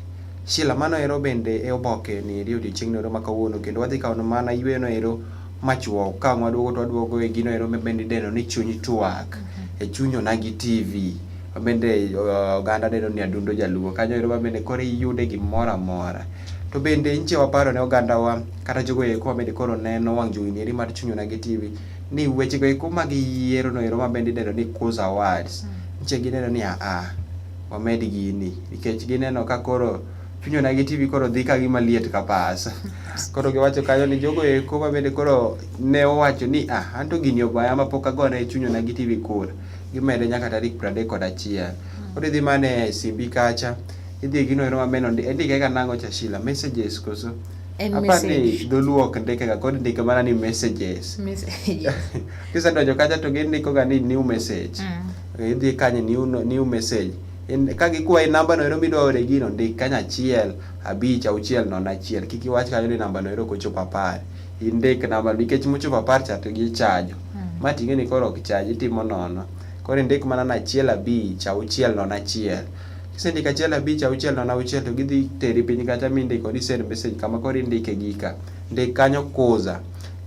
Sheila mano ero bende e oboke ni eri odiochieng'no ero ma kawuono kendo wadhi kawo mana yweyo ero machuok ka ang' waduogo to waduogo e gino ero mabende idendo ni chuny twak e chuny Onagi TV mabende oganda dendo ni Adundo Jaluo kanyo ero mabende koro iyude gimoro amora. To bende nche waparo ne ogandawa kata jogo eko mabende koro neno wang' jowi ni eri mar chuny Onagi TV ni weche go eko mag yiero no ero mabende idendo ni Kuza Awards nche gineno ni aa wamed gini nikech gineno ka koro Chuny Onagi TV koro dhi ka gima liet ka pas. Koro giwacho kanyo ni jogo eko mabende koro ne owacho ni ah anto gini obaya ma pok agone Chuny Onagi TV kura. Gimede nyaka tarik 31. Koro idhi mana e simbi kacha idhi e gino ero mabende indike ga nang'o cha Sheila messages koso? En Apar ni message. dholuo ok ndike ga koro indike mana ni messages. Messages. Kisedonjo kacha to gindiko ga ni new message. Idhi kanyo new message. Ka gikwayi namba no ero midwa ore gino ndik kanyo 1 5 6 0 1. Kik iwach kanyo ni namba no ero ok ochopo 10. Indik namba nikech mochopo 10 cha to gichajo. Ma ting'e ni koro ok chaj itimo nono. Koro indik mana ni 1 5 6 0 1. Kisendiko 1 5 6 0 1 to gidhi teri piny kacha mindiko ni send message kama koro indike gika. Ndik kanyo Kuza.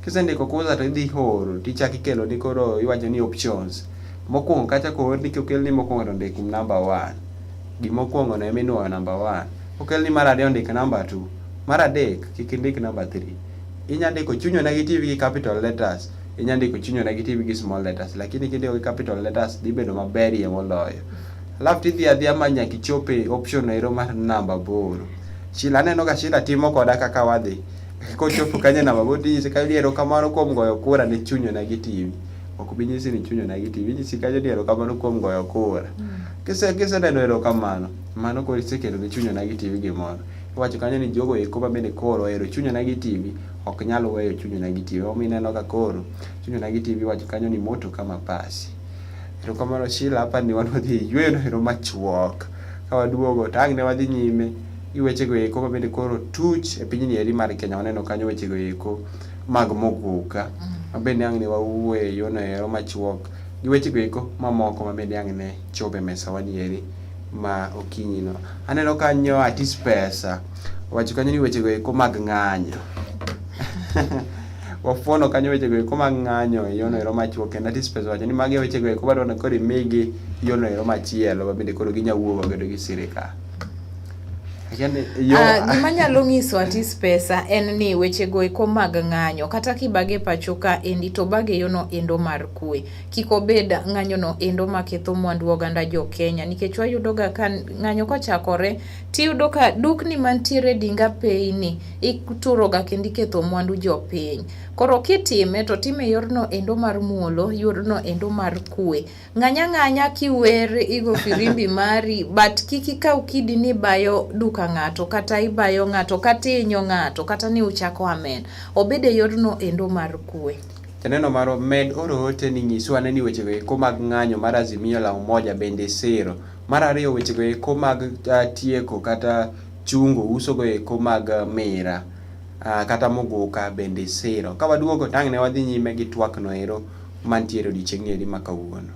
Kisendiko Kuza to idhi oro tichako ikelo ni koro iwacho ni options. Mokwongo kacha koorni kokelni mokwongo to ndik number 1. Gimokwongo no ema inuoyo number 1. Kokelni mar ariyo ndik number 2. Mar adek kik indik number 3. Inya ndiko Chuny Onagi TV gi capital letters, inya ndiko Chuny Onagi TV gi small letters, lakini kindiko gi capital letters dhi bedo maberie moloyo. Alafu tidhi adhiya ma nyaka ichop e option ero mar namba 8. Sheila aneno ka Sheila timo koda kaka wadhi. Kochopo kanyo e namba 8 tinyise kanyo ni erokamano kuom goyo kura ne Chuny Onagi TV. Ok bi nyisi ni Chuny Onagi TV, inyisi kanyo ni erokamano kuom goyo kura. Kiseneno erokamano, mano koro isekelo ne Chuny Onagi TV gimoro. Iwacho kanyo ni jogo eko mabende koro ohero Chuny Onagi TV ok nyal weyo Chuny Onagi TV. Emomiyo ineno ka koro Chuny Onagi TV iwacho kanyo ni moto kama pasi. Erokamano Sheila, apa ni wan wadhi e yweyo ero machuok. Ka waduogo to ang' ne wadhi nyime gi wechego eko mabende koro tuch e pinyni eri mar Kenya. Waneno kanyo wechego eko mag moguka mabende ang' ne wawuoye e yono ero machuok gi wechego eko mamoko mabende ang' ne chopo e mesawa ni eri ma okinyi no. Aneno kanyo Atis Pesa owacho kanyo ni wechego eko mag ng'anyo. Wafuono kanyo wechego eko mag ng'anyo e yono ero machuok kendo Atis Pesa owacho ni magi e wechego eko madwa ni koro imigi yono ero machielo mabende koro ginya wuoyo godo gi sirikal. Gima nyalo nyiso Atis Pesa en ni wechego eko mag ng'anyo kata kibage pacho ka endi to bage yono endo mar kwe. Kik obed ng'anyono endo maketho mwandu oganda jo Kenya nikech wayudo ga ka ng'anyo kochakore tiyudo ka dukni mantiere dinga peyni ituroga kendo iketho mwandu jopiny. Koro kitime to time yorno endo mar muolo, yorno endo mar kwe. Ng'any ang'anya kiwer igo firimbi mari but kik ikaw kidi ni ibayo duka ng'ato kata ibayo ng'ato kata ihinyo ng'ato kata ni uchako amen. Obed e yorno endo mar kwe. Janeno marwa med oro ote ni nyiswa ane ni wechego eko mag ng'anyo mar Azimio la Umoja bende siro. Mar ariyo wechego eko mag tieko kata chungo usogo eko mag mira kata muguka bende siro. Ka waduogo tang' ne wadhi nyime gi twak no ero mantiere odiochieng'ni eri ma kawuono.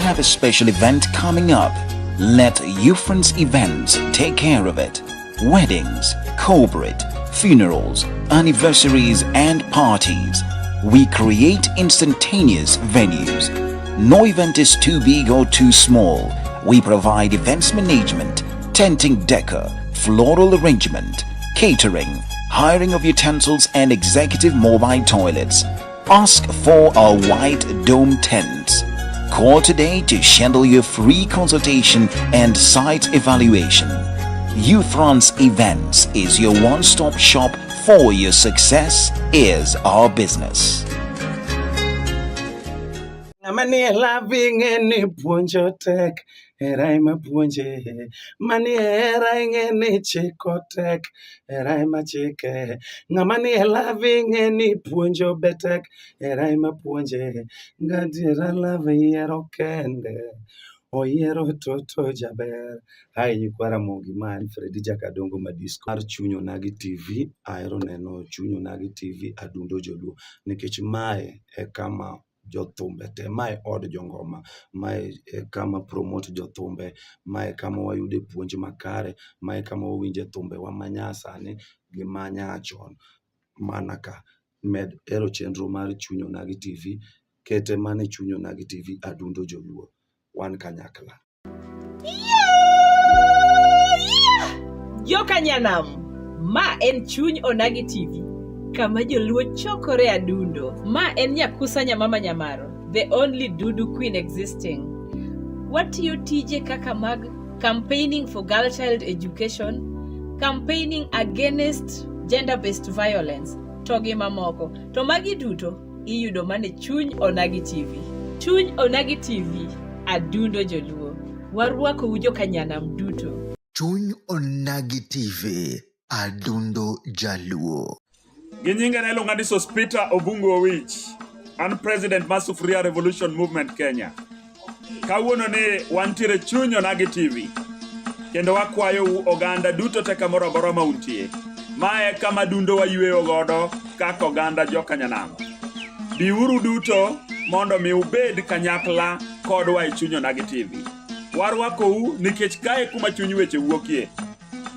Have a special event coming up? Let Ufrance Events take care of it. Weddings, corporate, funerals, anniversaries and parties. We create instantaneous venues. No event is too big or too small. We provide events management, tenting decor, floral arrangement, catering, hiring of utensils and executive mobile toilets. Ask for our white dome tents. Call today to schedule your free consultation and site evaluation. Ufrance Events is your one-stop shop for your success is our business. Ng'ama nie love ing'e ni puonjo tek, hera ema puonje. Manie hera ing'e ni chiko tek, hera ema chike. Ng'ama nie love ing'e ni puonjo be tek, hera ema puonje. Gadiera love yiero kende, oyiero toto jaber. Hi nyikwa Ramogi, ma en Fredi Jakadongo Madisco mar Chuny Onagi TV. Ahero neno Chuny Onagi TV adundo joluo nikech mae e kama jothumbe te, mae od jongoma, mae e kama promote jothumbe, mae kama wayude puonj makare, mae kama wawinje thumbewa manyasani gi manyachon. Mana ka med hero chenro mar Chuny Onagi TV, kete mana e Chuny Onagi TV adundo joluo, wan kanyakla. Joka nyanam, ma en Chuny Onagi TV, kama joluo chokore adundo. Ma en Nyakusa Nyamama Nyamaro, the only Dudu queen existing. Watiyo tije kaka mag campaigning for girl child education, Campaigning against gender based violence to gi mamoko. To magi duto iyudo mana e Chuny Onagi TV. Chuny Onagi TV, adundo joluo. Warwakou jokanyanam duto. Chuny Onagi TV, adundo jaluo. Gi nyinga ne iluonga ni Sospeter Obungu Owich. An president mar Sufuria Revolution Movement Kenya. Kawuono ni wantiere chuny Onagi TV. Kendo wakwayou oganda duto te kamoro amora ma untie. Mae kama dundo wayweyo godo kaka oganda jokanyanam. Biuru duto mondo mi ubed kanyakla kodwa e chuny Onagi TV. Warwakou nikech kae kuma chuny weche wuokie.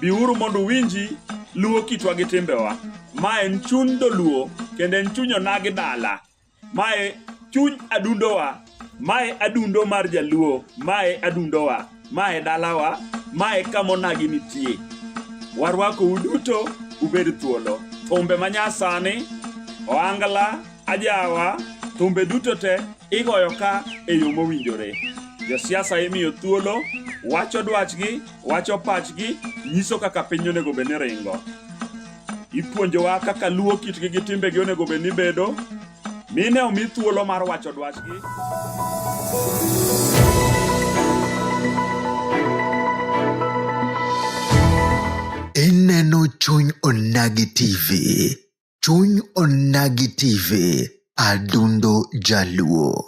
Biuru mondo uwinji luo kitwa gi timbewa. Ma en chuny dholuo kendo en chuny onagi dala. Mae chuny adundowa. Mae adundo mar jaluo. Mae adundowa. Mae dalawa. Mae kama onagi nitie. Warwakou duto ubed thuolo. Thumbe manyasani, ohangla, ajawa, thumbe duto te igoyo ka e yo mowinjore. Josiasa imiyo thuolo, wacho dwachgi, wacho pachgi, nyiso kaka piny onego bed ni ringo. Ipuonjowa kaka luo kitgi gi timbegi onego bed ni bedo. Mine omi thuolo mar wacho dwachgi. Ineno Chuny Onagi TV. Chuny Onagi TV, adundo Jaluo.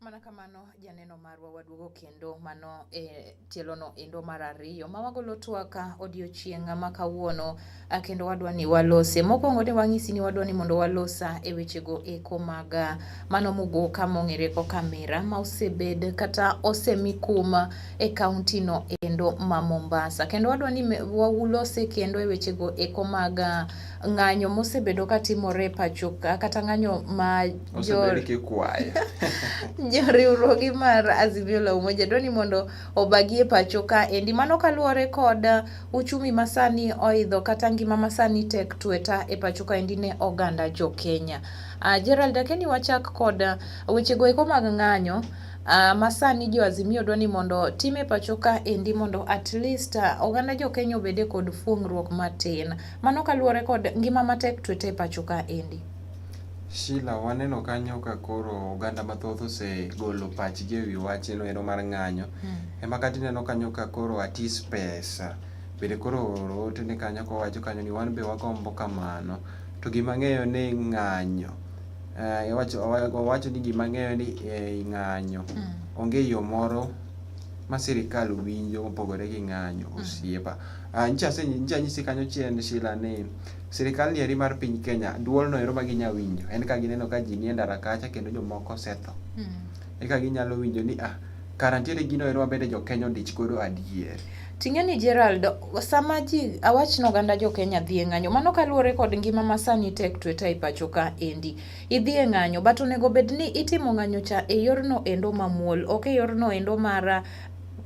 Mana kamano janeno marwa waduogo kendo mano e tielono endo mar ariyo ma wagolo twak odiochieng' ma kawuono kendo wadwa ni walose. Mokwongo ne wang'isi ni wadwa ni mondo walosa e wechego eko mag mano muguka mong'ere kaka mira ma osebed kata osemi kum e kaunti no endo ma Mombasa. Kendo wadwa ni walose kendo e wechego eko mag ng'anyo mosebedo katimore e pacho ka kata ng'anyo ma Osebed kikwayo. Joriwruoge mar Azimio la Umoja dwa ni mondo obagi e pacho ka endi. Mano kaluwore kod uchumi masani oidho kata ngima masani tek tweta e pacho ka endi ne oganda jo Kenya. Gerald Akeni wachak kod wechego eko mag ng'anyo masani jo Azimio dwa ni mondo tim e pacho ka endi mondo at least oganda jo Kenya obede kod fuong'ruok matin. Mano kaluwore kod ngima matek tweta e pacho ka endi. Sheila, waneno kanyo ka koro oganda mathoth osegolo pachgi e wi wachno ero mar ng'anyo. Ema kata ineno kanyo ka koro atis pesa bende koro ooro ote ne kanyo kowacho kanyo ni wan be wagombo kamano. To gima ang'eyo ni ng'anyo, owacho ni gima ang'eyo ni ei ng'anyo onge yo moro ma sirikal winjo mopogore gi ng'anyo osiepa. Nyicha anyisi kanyo chien Sheila ni Sirkal ni eri mar piny Kenya, duol no ero ma ginya winjo en ka gineno ka ji nie ndara kacha kendo jomoko osetho. Eka ginyalo winjo ni ah, kara nitiere gino ero ma bende jo Kenya odich godo adier. Ting'e ni Gerald, sama ji awach ni oganda jo Kenya dhi e ng'anyo, mano kaluwore kod ngima ma sani tek tweta e pacho ka endi. Idhi e ng'anyo, but onego bed ni itimo ng'anyo cha e yorno endo mamuol, ok e yorno endo mar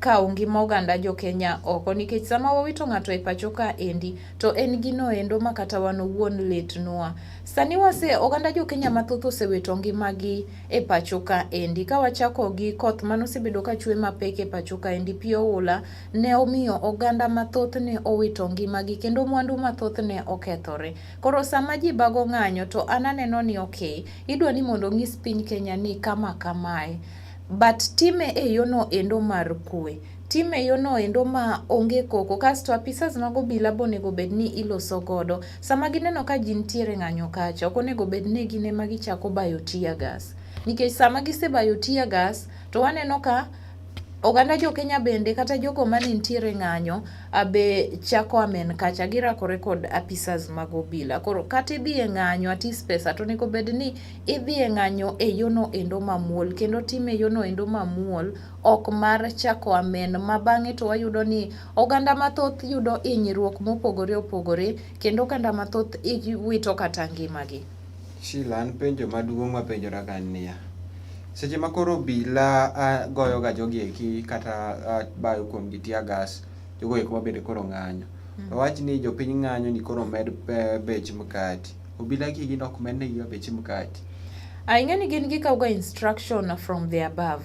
kawo ngima oganda jo Kenya oko nikech sama wawito ng'ato e pacho ka endi to en gino endo ma kata wan owuon litnwa. Sani wase oganda jo Kenya mathoth osewito ngimagi e pacho ka endi. Ka wachako gi koth mane osebedo ka chwe mapek e pacho ka endi, pi oula ne omiyo oganda mathoth ne owito ngimagi kendo mwandu mathoth ne okethore. Koro sama ji bago ng'anyo to an aneno ni okay, idwa ni mondo onyis piny Kenya ni kama kamae. But time e yono endo mar kwe. Time yono endo ma onge koko kasto apisas mag obila be onego bed ni iloso godo. Sama gineno ka ji nitiere ng'anyo kacha, ok onego bed ni gin ema gichako bayo tear gas. Nikech sama gisebayo tear gas, to waneno ka oganda jo Kenya bende kata jogo mane nitiere ng'anyo be chako amen kacha girakore kod apisas mag obila. Koro kata idhi e ng'anyo atis pesa to onego bed ni idhi e ng'anyo e yono endo mamuol kendo time yono endo mamuol ok mar chako amen ma bang'e to wayudo ni oganda mathoth yudo hinyruok mopogore opogore kendo oganda mathoth wito kata ngimagi. Sheila, an penjo maduong' mapenjora ga en niya, seche ma koro obila goyo ga jogi eki kata bayo kuom gi tear gas, jogo eko mabende koro ng'anyo. Wawach ni jopiny ng'anyo ni koro omed bech mkati. Obila gi gin ok mednegi ga bech mkati. Ing'e ni gin gikawo ga instruction from the above.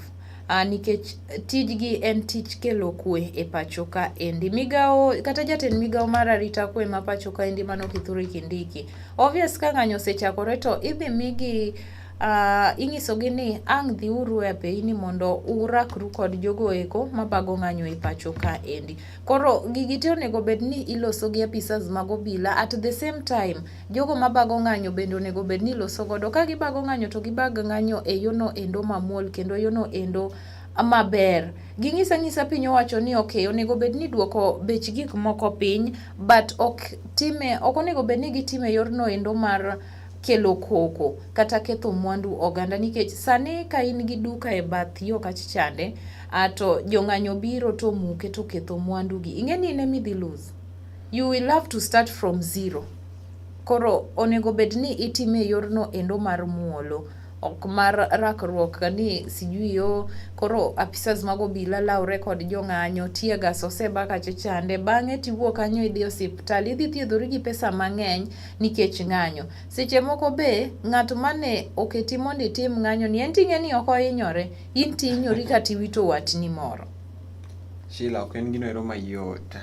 Nikech tijgi en tich kelo kwe e pacho ka endi. Migawo kata jatend migawo mar arita kwe ma pacho ka endi mano Kithure Kindiki. Obvious ka ng'anyo osechakore to idhi migi ing'isogi ni ang' dhiuru e apeyini mondo urakru kod jogo eko mabago ng'anyo e pacho ka endi. Koro gigi te onego bed ni iloso gi apisas mag obila at the same time jogo mabago ng'anyo bende onego bed ni iloso godo. Ka gibago ng'anyo to gibag ng'anyo e yono endo mamuol kendo yono endo maber. Ging'isa ng'isa piny owacho ni okay, onego bed ni duoko bech gik moko piny but ok time ok onego bed ni gitime yorno endo mar kelo koko kata ketho mwandu oganda nikech sani ka in gi duka e bath yo kacha chande to jong'anyo biro to muke to ketho mwandu gi. Ing'e ni in ema idhi lose. You will have to start from zero. Koro onego bed ni itime e yorno endo mar muolo ok mar rakruok ni sijui yo koro apisas mag obila lawre kod jong'anyo tear gas oseba kacha chande bang'e tiwuok kanyo idhi osiptal idhi thiedhori gi pesa mang'eny nikech ng'anyo. Seche moko be ng'at mane oketi mondo itim ng'anyo ni en ting'e ni ok ohinyore in tihinyori kata iwito watni moro. Sheila, ok en gino ero mayot.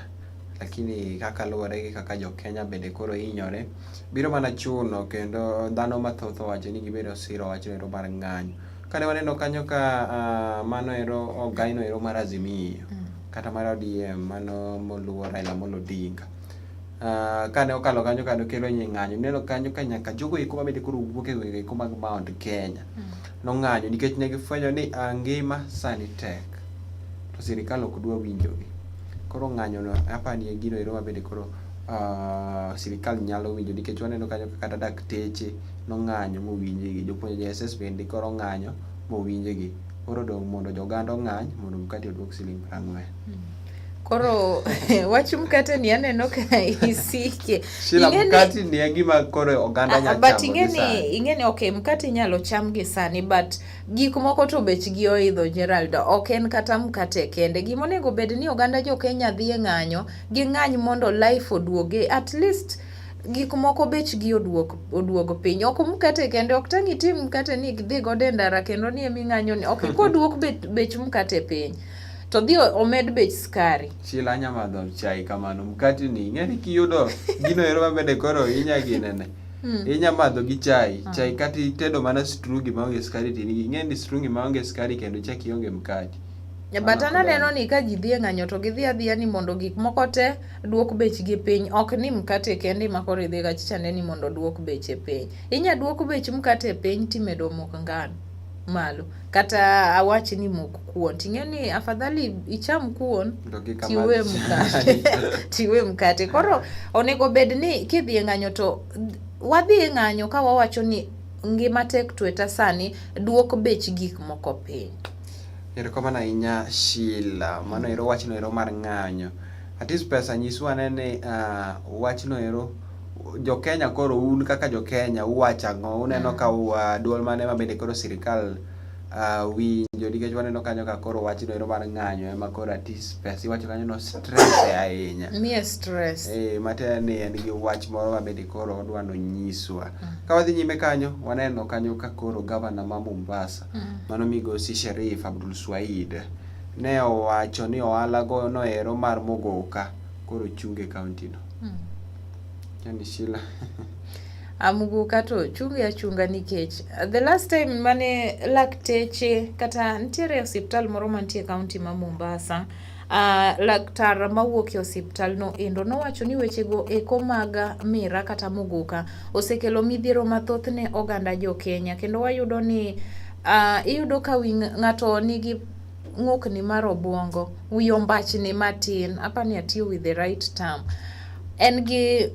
Lakini kaka luwore gi kaka jo Kenya bende koro hinyore, biro mana chuno kendo dhano mathoth owacho ni gibedo siro wachno ero mar ng'anyo. Kane waneno kanyo ka mano ero ogaino ero mar Azimio kata mar ODM mano moluor Raila Amolo Odinga. Kane okalo kanyo kane okelo ng'anyo, ineno kanyo ka nyaka jogo eko mabende koro wuok e gwenge eko mag Mount Kenya nong'anyo nikech ne gifwenyo ni ngima sani tek to sirikal ok dwa winjogi. Koro ng'anyo no apani e gino ero mabende koro sirikal nyalo winjo nikech waneno kanyo kata dakteche nong'anyo mowinjgi, jopuonj JSS bende koro ong'anyo mowinjgi. Koro odong' mondo joganda ong'any mondo mkate oduok siling 40. Koro wach mkate ni aneno ka isike. Sheila, mkate ni en gima koro oganda nya chamo gi sani. Ing'e ni okay, mkate inyalo cham gi sani but gik moko to bechgi oidho Gerald, ok en kata mkate kende. Gima onego bed ni oganda jo Kenya dhi e ng'anyo, ging'any mondo life oduoge at least gik moko bechgi oduog piny. Ok mkate kende, ok tang' itim mkate ni idhi godo e ndara kendo ni ema ing'anyo ni. Ok koduok bech mkate piny. To dhi omed bech skari. Sheila anya madho chai kamano. Mkate ni ing'e ni kiyudo gino ero mabende koro inya ginene. Inya madho gi chai. Chai kata itedo mana strungi maonge skari to in ing'e ni strungi maonge skari kendo chak ionge mkate. But an aneno ni ka ji dhi e ng'anyo to gidhi adhiya ni mondo gik moko te duok bechgi piny. Ok ni mkate kende ma koro idhi kacha chande ni mondo duok beche piny. Inya duok bech mkate piny timedo mok ngano malo. Kata awach ni mok kuon. Ting'e ni afadhali icham kuon tiwe mkate. Tiwe mkate. Koro onego bed ni kidhi e ng'anyo to wadhi e ng'anyo ka wawacho ni ngima tek tweta sani duok bech gik moko piny. Erokamano ahinya Sheila. Mano ero wachno ero mar ng'anyo. Atis pesa nyiswa ane ni wachno ero jo Kenya koro un kaka jo Kenya uwacho ang'o? Uneno ka duol mane ma bende koro sirikal winjo nikech waneno kanyo ka koro wachno ero mar ng'anyo ema koro atis pesa iwacho kanyo no stress ahinya. Miye stress. Eh, matiende ni en gi wach moro ma bende koro odwa nonyiswa. Ka wadhi nyime kanyo, waneno kanyo ka koro gavana ma Mombasa, mano migosi Sherif Abdul Swaid, ne owacho ni ohala go noero mar Muguka koro chung e kaunti no. Yani Sheila. Amuguka to chunge achunga nikech the last time mane lakteche kata nitiere osiptal moro mantie e kaunti ma Mombasa laktar mawuok e osiptal no endo nowacho ni wechego eko mag mira kata muguka osekelo midhiero mathoth ne oganda jo Kenya kendo wayudo ni iyudo ka wi ng'ato nigi ng'okni mar obuongo, wiye ombachni matin, apani atiyo with the right term. En gi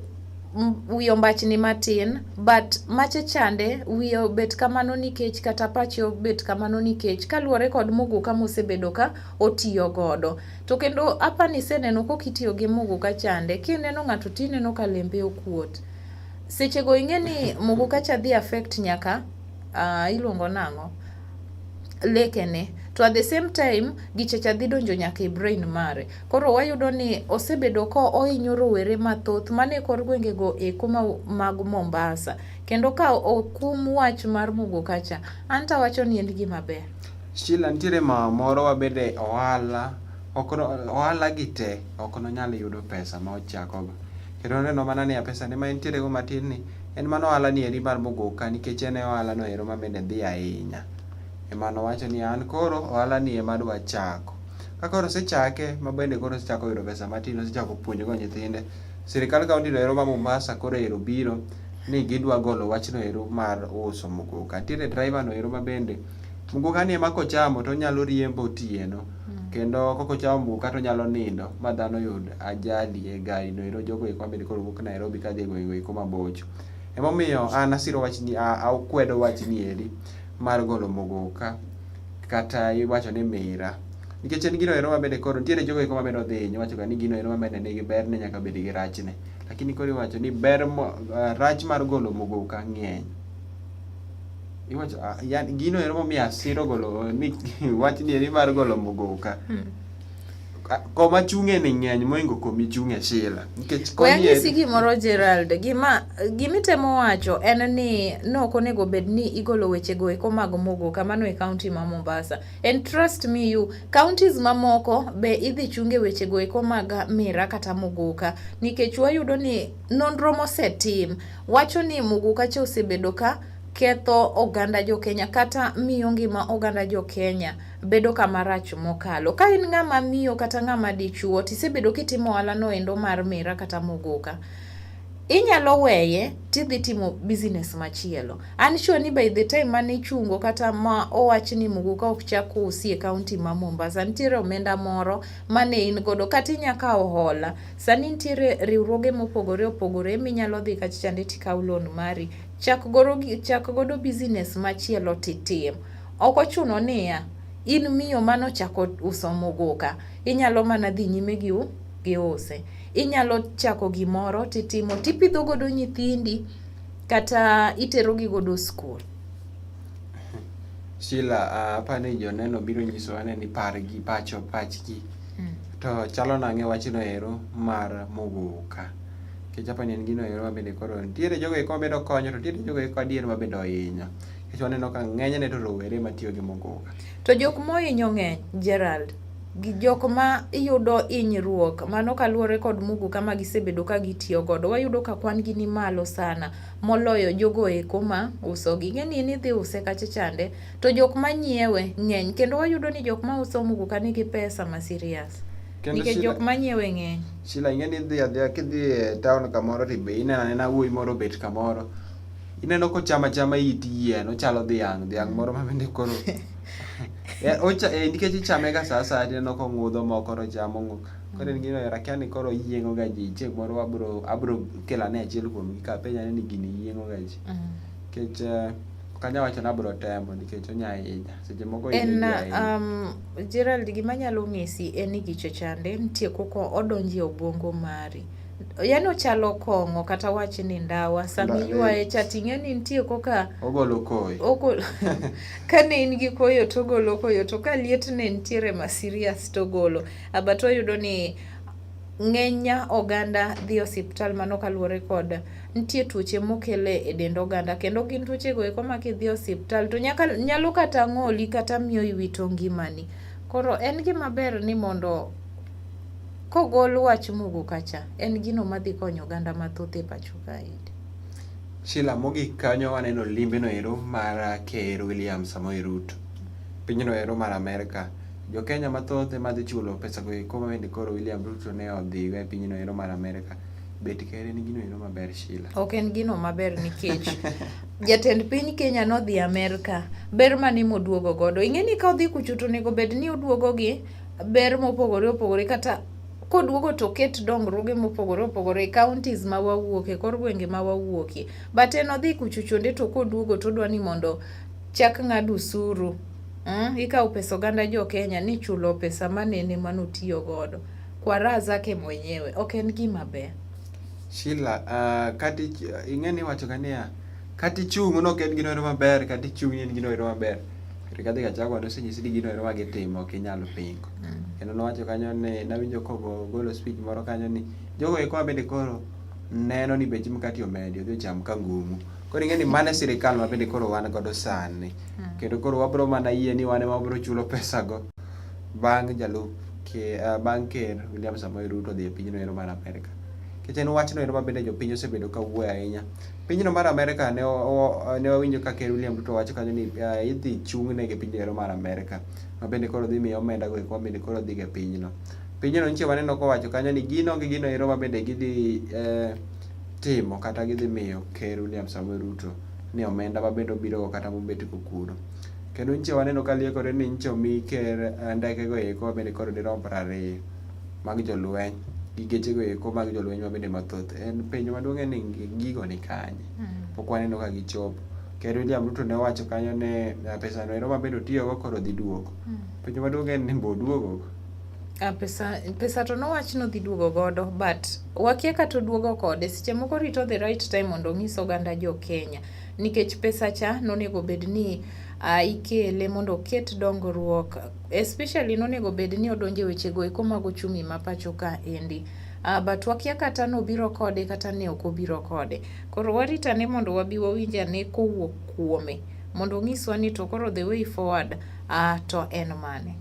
wiye ombachni matin but macha chande wiye obet kamano nikech kata pache obet kamano nikech kaluwore kod muguka mosebedo ka otiyo godo. To kendo apani iseneno kok itiyo gi muguka chande, kineno ng'ato tineno ka lembe okuot. Sechego ing'e ni muguka cha dhi affect nyaka iluongo nang'o? Lekene. To at the same time, gicha cha dhi donjo nyaka e brain mare. Koro wayudo ni osebedo ko ohinyo rowere mathoth mane kor gwengego eko mag Mombasa. Kendo ka okum wach mar muguka cha, an to awacho ni en gima ber. Sheila, nitiere mama moro wabede ohala, ok ohala gi te ok nonyal yudo pesa ma ochakogo. Kendo neno mana ni pesa ne ma entiere go matin ni en mana ohala ni eri mar muguka nikech en e ohala no ero ma bende dhi ahinya. Ema nowacho ni an koro ohala ni ema adwa chako. Ka koro osechake ma bende koro osechako yudo pesa matin, osechako puonjo go nyithinde. Sirikal kaunti no ero ma Mombasa koro ero biro ni gidwa golo wachno ero mar uso muguka. Nitiere driver no ero ma bende muguka ni ema kochamo to onyalo riembo otieno. Kendo kok ochamo muguka to onyalo nindo ma dhano yud ajali e gari no ero jogo eko mabende koro wuok Nairobi kadhi e gwenge eko mabocho. Emomiyo an asiro wachni, akwedo wachni eri mar golo muguka kata iwacho ni mira. Nikech en gino ero mabende koro nitiere jogo eko mabende odhi hinyo wacho ga ni gino ero mabende nigi berne nyaka bed gi rachne. Lakini koro iwacho ni ber rach mar golo muguka ng'eny. Iwacho yani gino ero momiyo asiro golo ni wachni eri mar golo muguka. Koma chung'e ni ng'eny mohingo koma ichung'e Sheila. Nikech We koni anyisi gimoro Gerald, gima gimitemo wacho en ni nok onego bed ni igolo wechego eko mag muguka mano e kaunti ma Mombasa. And trust me you, counties mamoko be idhi chunge wechego eko mag mira kata muguka nikech wayudo ni nonro mosetim wacho ni muguka cha osebedo ka ketho oganda jo Kenya kata miyo ngima oganda jo Kenya bedo kama rach mokalo. Ka in ng'ama miyo kata ng'ama dichuo tisebedo kitimo ohala no endo mar mira kata muguka, inyalo weye tidhi timo business machielo. An sure ni by the time mane ichungo kata ma owach ni muguka ok chak usi e kaunti ma Mombasa, nitiere omenda moro mane in godo kata inya kawo hola. Sani nitiere riwruoge mopogore opogore minyalo dhi kacha chande tikaw loan mari. Chak godo business machielo titim. Ok ochuno niya, in miyo manochako uso muguka, inyalo mana dhi nyime gi use. Inyalo chako gimoro titimo, tipidho godo nyithindi kata itero gi godo skul. Sheila, apani joneno biro nyisowa ni pargi, pacho, pachgi. To chalo nang'e wachno ero mar muguka. Nikech apani en gino ero mabende koro nitiere jogo eko mabende okonyo to nitiere jogo eko adier mabende ohinyo. Nikech waneno ka ng'enyne to rowere matiyo gi muguka. To jok mohinyo ng'eny, Gerald. Gi jok ma yudo hinyruok mano kaluwore kod muguka ma gisebedo ka gitiyo godo. Wayudo ka kwan gi ni malo sana moloyo jogo eko ma uso gi. Ing'e ni in idhi use kacha chande to jok ma nyiewe ng'eny kendo wayudo ni jok ma uso muguka nigi pesa ma serious. Nikech jok ma nyiewe ng'eny. Sheila, ing'e ni idhi adhiya kidhi e town kamoro to ineno anena wuoyi moro obet kamoro. Ineno kochamo achama it yien, ochalo dhiang', dhiang' moro ma bende koro nikech ichame ga sa asaya tineno kong'udho moko to ochamo. Koro en gino akia ni koro oyieng'o ga ji. Chieng' moro abro kelo ane achiel kuomgi ka apenj ane ni gini yieng'o ga ji. Nikech ok anyal wacho ni abro temo nikech onya hinya. Seche moko En ohinyo ji ahinya. Gerald, gima anyalo nyisi en ni gicha chande nitie koko odonjo e obuongo mari. Yani ochalo kong'o kata wach ni ndawa. Sama iywaye cha ting'e ni nitie koka ogolo koyo. Ogolo ka ne in gi koyo to ogolo koyo to ka liet ne nitiere ma serious to ogolo. But wayudo ni ng'eny oganda dhi osiptal mano kaluwore kod nitie tuoche mokele e dend oganda kendo gin tuoche go eko ma kidhi osiptal to nyaka nyalo kata ng'oli kata miyo iwito ngimani. Koro en gima ber ni mondo kogol wach mugo kacha en gino madhi konyo oganda mathoth e pacho kaendi. Sheila, mogik kanyo waneno limbe no ero mar Ker William Samoei Ruto. Pinyno ero mar Amerka. Jo Kenya mathoth ema dhi chulo pesa go eko ma bende koro William Ruto ne odhigo e pinyno ero mar Amerka. Bet ker en gino ero maber Sheila. Ok en gino maber nikech jatend piny Kenya nodhi Amerka, ber mane moduogo godo? Ing'e ni ka odhi kucho to onego bed ni oduogo gi ber mopogore opogore kata koduogo to oket dongruoge mopogore opogore e counties ma wawuoke, kor gwenge ma wawuokie. But en odhi kucho chonde to koduogo to odwa ni mondo chak ng'ad usuru. Ikawo pesa oganda jo Kenya ni chulo pesa manene manotiyo godo. Kwa raha zake mwenyewe. Ok en gima ber. Sheila, kati ing'e ni iwacho ga niya, kata ichung' no ok en gino maber, kata ichung' ni en gino maber. Rigathi Gachagua nosenyisi ni gino ma gitimo ok inyal pingo. Kendo nowacho kanyo ni nawinjo kogolo speech moro kanyo ni jogo eko ma bende koro neno ni bech mkati omedi odhi ocham ka ngumu. Koro ing'e ni mano e sirikal ma bende koro wan godo sani. Kendo koro wabro mana yie ni wan ema wabro chulo pesago bang' jalup ke, bang' ker William Samoei Ruto dhi e pinyno ero mar Amerka. Nikech en wachno ero ma bende jopiny osebedo ka wuoyo ahinya. Pinyno mar Amerka ne wawinjo ka ker William Ruto wacho kanyo ni idhi chung'ne gi pinyno ero mar Amerka ma bende koro dhi miye omenda go eko ma bende koro dhiga e pinyno. Pinyno nyicha waneno kowacho kanyo ni gino gi gino ero ma bende gidhi timo kata gidhi miyo ker William Samoei Ruto ni omenda ma bende obirogo kata mobet go kuno. Kendo nyicha waneno ka liekore ni nyicha omi ker ndeke go eko ma bende koro dirom 20 mag jolweny gi geche go eko mag jolweny ma bende mathoth. En penjo maduong' en ni gigo ni kanye? Pok waneno ka gichopo. Ker William Ruto ne owacho kanyo ni pesa no ero ma bende otiyogo koro dhi duogo. Penjo maduong' en ni bo oduogo? Pesa to nowach ni odhi duogo godo but wakia kata oduogo kode. Seche moko rito the right time mondo onyis oganda jo Kenya. Nikech pesa cha nonego bed ni ikele mondo oket dongruok especially nonego bed ni odonjo e weche go eko mag ochumi ma pacho ka endi. But wakia kata nobiro kode kata ne ok obiro kode. Koro warit ane mondo wabi wawinj ane kowuok kuome mondo onyiswa ni to koro the way forward to en mane.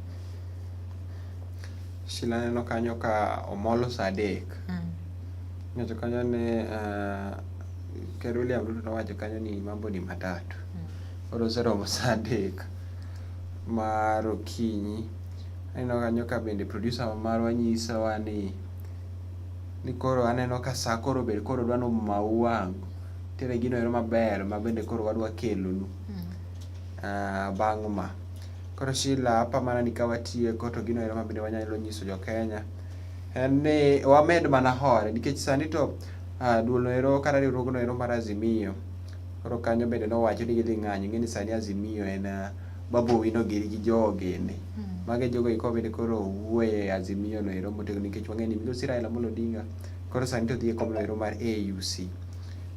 Sheila aneno kanyo ka omolo saa 3. Nyacho kanyo ni Ker William Ruto nowacho kanyo ni mambo ni matatu. Koro oseromo saa 3 mar okinyi. Aneno kanyo ka bende producer marwa nyisowa ni koro aneno ka saa koro bed koro dwa nomau wang'. Nitiere gino ero maber ma bende koro wadwa kelonu bang' ma. Koro Sheila apa mana ni ka watieko to gino ero ma bende wanyalo nyiso jo Kenya en ni wamed mana hore nikech sani to duol no ero kata riwruogno ero mar Azimio koro kanyo bende nowacho ni gidhi ng'anyo. Ing'e ni sani Azimio en Babu Owino giri gi jogene. Mago e jogo eko bende koro wuoye e Azimio no ero motegno nikech wang'e ni migosi Raila Amolo Odinga koro sani to dhi e kom no ero mar AUC.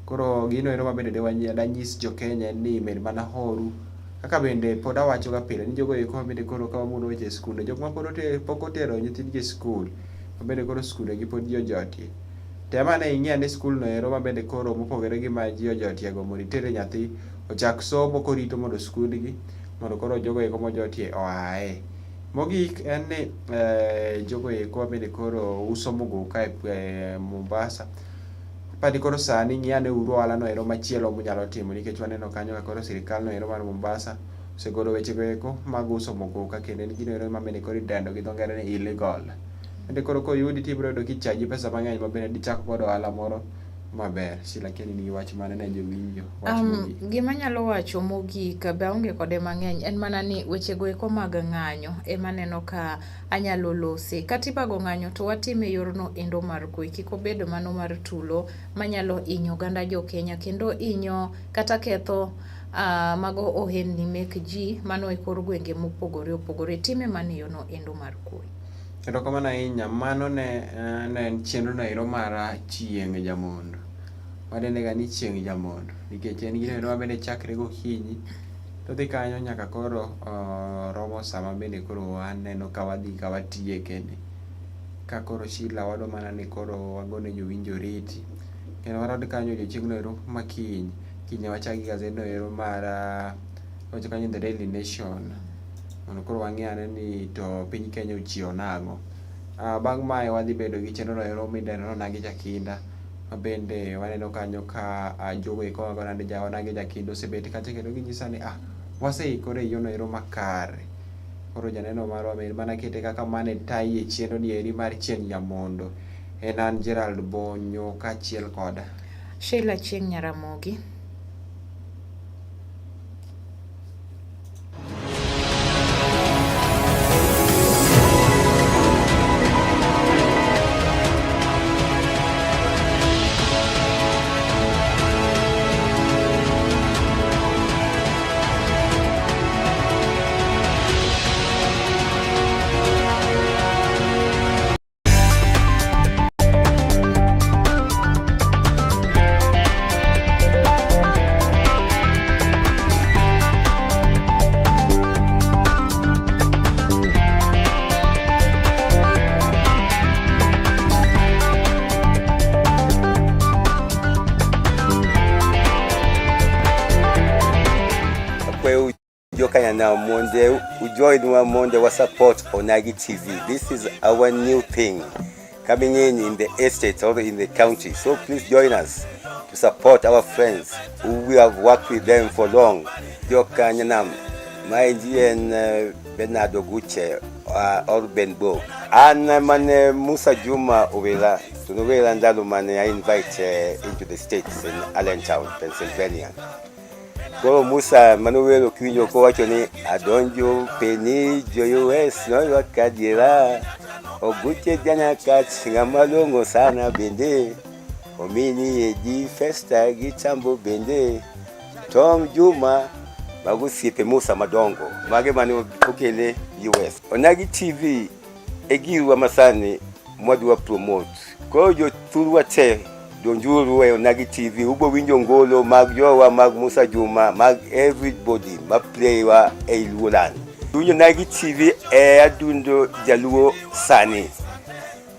Koro gino ero ma bende danyis jo Kenya en ni med mana horu. Kaka bende pod awacho ga pile ni jogo eko ma bende koro ka wamulo weche skunde jok ma pok otero nyithindgi e skul ma bende koro skunde gi pod ji ojotie. Tem ane ing'i ane skul no ero ma bende koro mopogore gi ma ji ojotie go mondo itere nyathi ochak somo korito mondo skundgi mondo koro jogo eko mojotie oaye. Mogik en ni jogo eko ma bende koro uso muguka e Mombasa apani koro sani ng'i ane uru ohala no ero machielo munyalo timo nikech waneno kanyo ka koro sirikal no ero mar Mombasa osegolo weche go eko mag uso muguka kendo en gino ero ma bende koro idendo gi dho ngere ni illegal. Bende koro koyudi to ibiro yudo kichaji pesa mang'eny ma bende dichak godo ohala moro maber. Sheila akia ni in gi wach mane ne jowinjo wach mogik. Gima anyalo wacho mogik be aonge kode mang'eny en mana ni weche go eko mag ng'anyo ema aneno ka anyalo lose. Kata ibago ng'anyo to watime e yorno endo mar kwe kik obed mano mar tulo manyalo hinyo oganda jo Kenya kendo hinyo kata ketho mago ohendni mek ji mano e kor gwenge mopogore opogore. Time mana e yorno endo mar kwe. Erokamano ahinya. Mano ne ne en chenro noero mar chieng' jamondo. Wadende ga ni chieng' jamondo nikech en gino ero mabende chakre gokinyi to odhi kanyo nyaka koro romo sama bende koro waneno ka wadhi ka watieke ni. Ka koro Sheila wadwa mana ni koro wagone jowinjo oriti. Kendo warad kanyo odiochieng'no ero ma kiny. Kiny ne wachak gi gazedno ero mar wacho kanyo The Daily Nation. Mondo koro wang'i ane ni to piny Kenya ochiewo nang'o. Bang' mae wadhi bedo gi chenro ero midendo ni Onagi Jakinda ma bende waneno kanyo ka jogo eko mag Onagi Jakinda osebet kacha kendo ginyisa ni ah, waseikore e yono ero makare. Koro janeno marwa med mana kete kaka mane tayi e chenro ni eri mar chieng' nyamondo. En an Gerald Bonyo kaachiel koda Sheila Achieng' Nyaramogi. Jokanyana Monde, ujoin wa Monde wa support Onagi TV. This is our new thing coming in the estate or in the county. So please join us to support our friends who we have worked with them for long. Jokanyanam, my en Bernardo Guche or Benbo. An mane Musa Juma Owela, Tunowela Ndalo mane I invite into the States in Allentown, Pennsylvania. Koro Musa manowero kiwinjo kowacho ni adonjo peni jo US noywak adiera Oguche janyakach ng'ama long'o sana bende omini edi Festa gi Tambo bende Tom Juma mago osiepe Musa madongo mage mane okele US. Onagi TV e girwa masani mwadwa promote. Koro jothurwa te donjuru e Onagi TV ubo winjo ngolo mag jowa mag Musa Juma mag everybody ma play wa e Luoland. Winjo Onagi TV e adundo jaluo sani.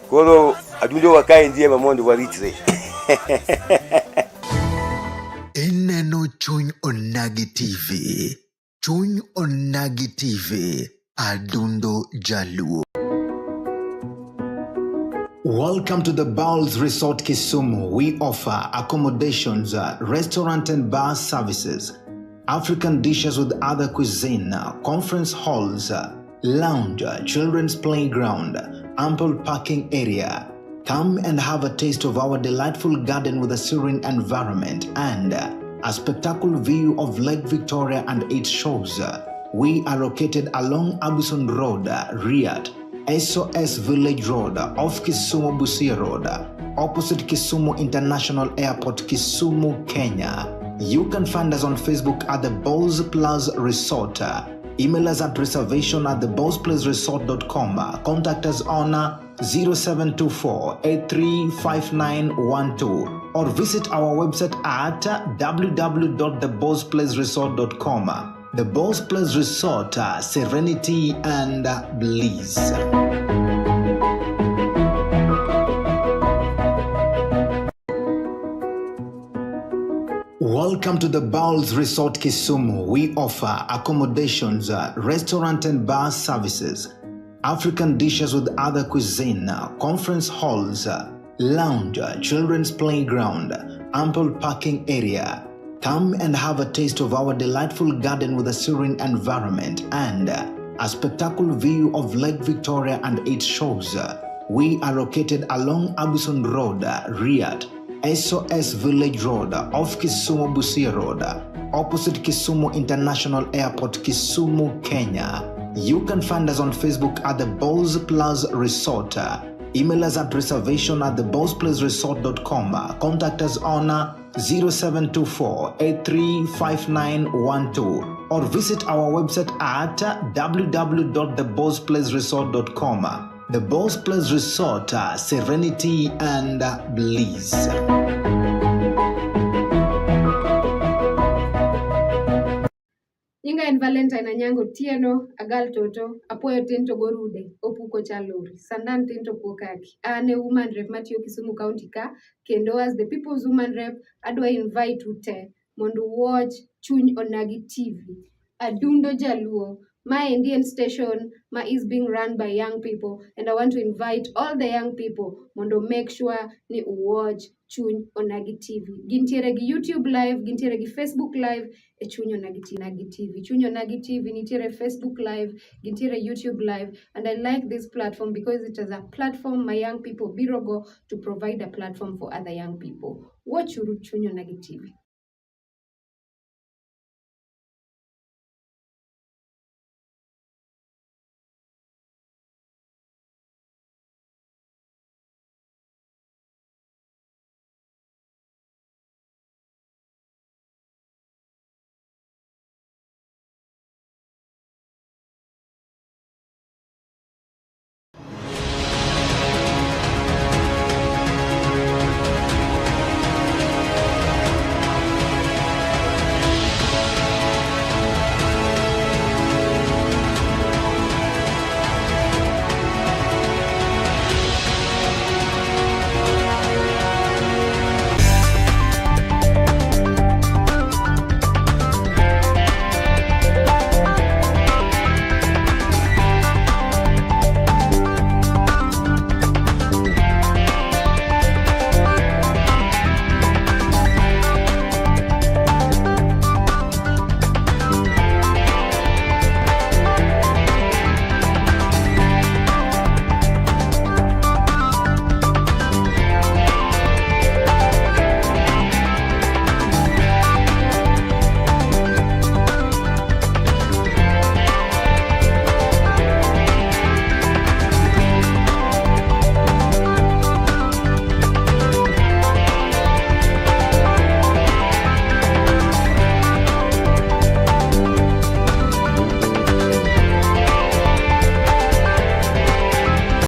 Koro adundo wa kaendi ema mondo waritre. Ineno Chuny Onagi TV. Chuny Onagi TV. Adundo Jaluo. Welcome to the Bowls Resort Kisumu. We offer accommodations, restaurant and bar services, African dishes with other cuisine, conference halls, lounge, children's playground, ample parking area. Come and have a taste of our delightful garden with a serene environment and a spectacular view of Lake Victoria and its shores. We are located along Abuson Road, Riyadh, SOS Village Road, off Kisumu Busia Road, opposite Kisumu International Airport, Kisumu, Kenya. You can find us on Facebook at the Bowls Plus Resort. Email us at reservation at thebowlsplaceresort.com. Contact us on 0724 835912 or visit our website at www.thebowlsplaceresort.com. The Bowls Place Resort, serenity and bliss. Welcome to the Bowls Resort Kisumu. We offer accommodations, restaurant and bar services, African dishes with other cuisine, conference halls, lounge, children's playground, ample parking area. Come and have a taste of our delightful garden with a serene environment and a spectacular view of Lake Victoria and its shores. We are located along Abuson Road, Riyadh, SOS Village Road, off Kisumu Busia Road, opposite Kisumu International Airport, Kisumu, Kenya. You can find us on Facebook at the Bowls Plus Resort. Email us at reservation at thebowlsplaceresort.com. Contact us on 0724 835912 or visit our website at www.thebowlsplaceresort.com. The Boss Place Resort, Serenity and Bliss. Nyinga en Valentine Anyango Otieno, Agal Toto, Apuoyo tin to gorude, Opuko chalori, Sandan tin to kuo kaki. An e woman rep matiyo Kisumu County ka, kendo as the people's woman rep, adwa invite u te mondo watch Chuny Onagi TV, Adundo Jaluo. Maendi en station ma is being run by young people and I want to invite all the young people mondo make sure ni watch Chuny Onagi TV. Gintiere gi YouTube live, gintiere gi Facebook live e Chuny Onagi TV. Chuny Onagi TV nitiere Facebook live, gintiere YouTube live and I like this platform because it is a platform my young people biro go to provide a platform for other young people. Watch uru Chuny Onagi TV.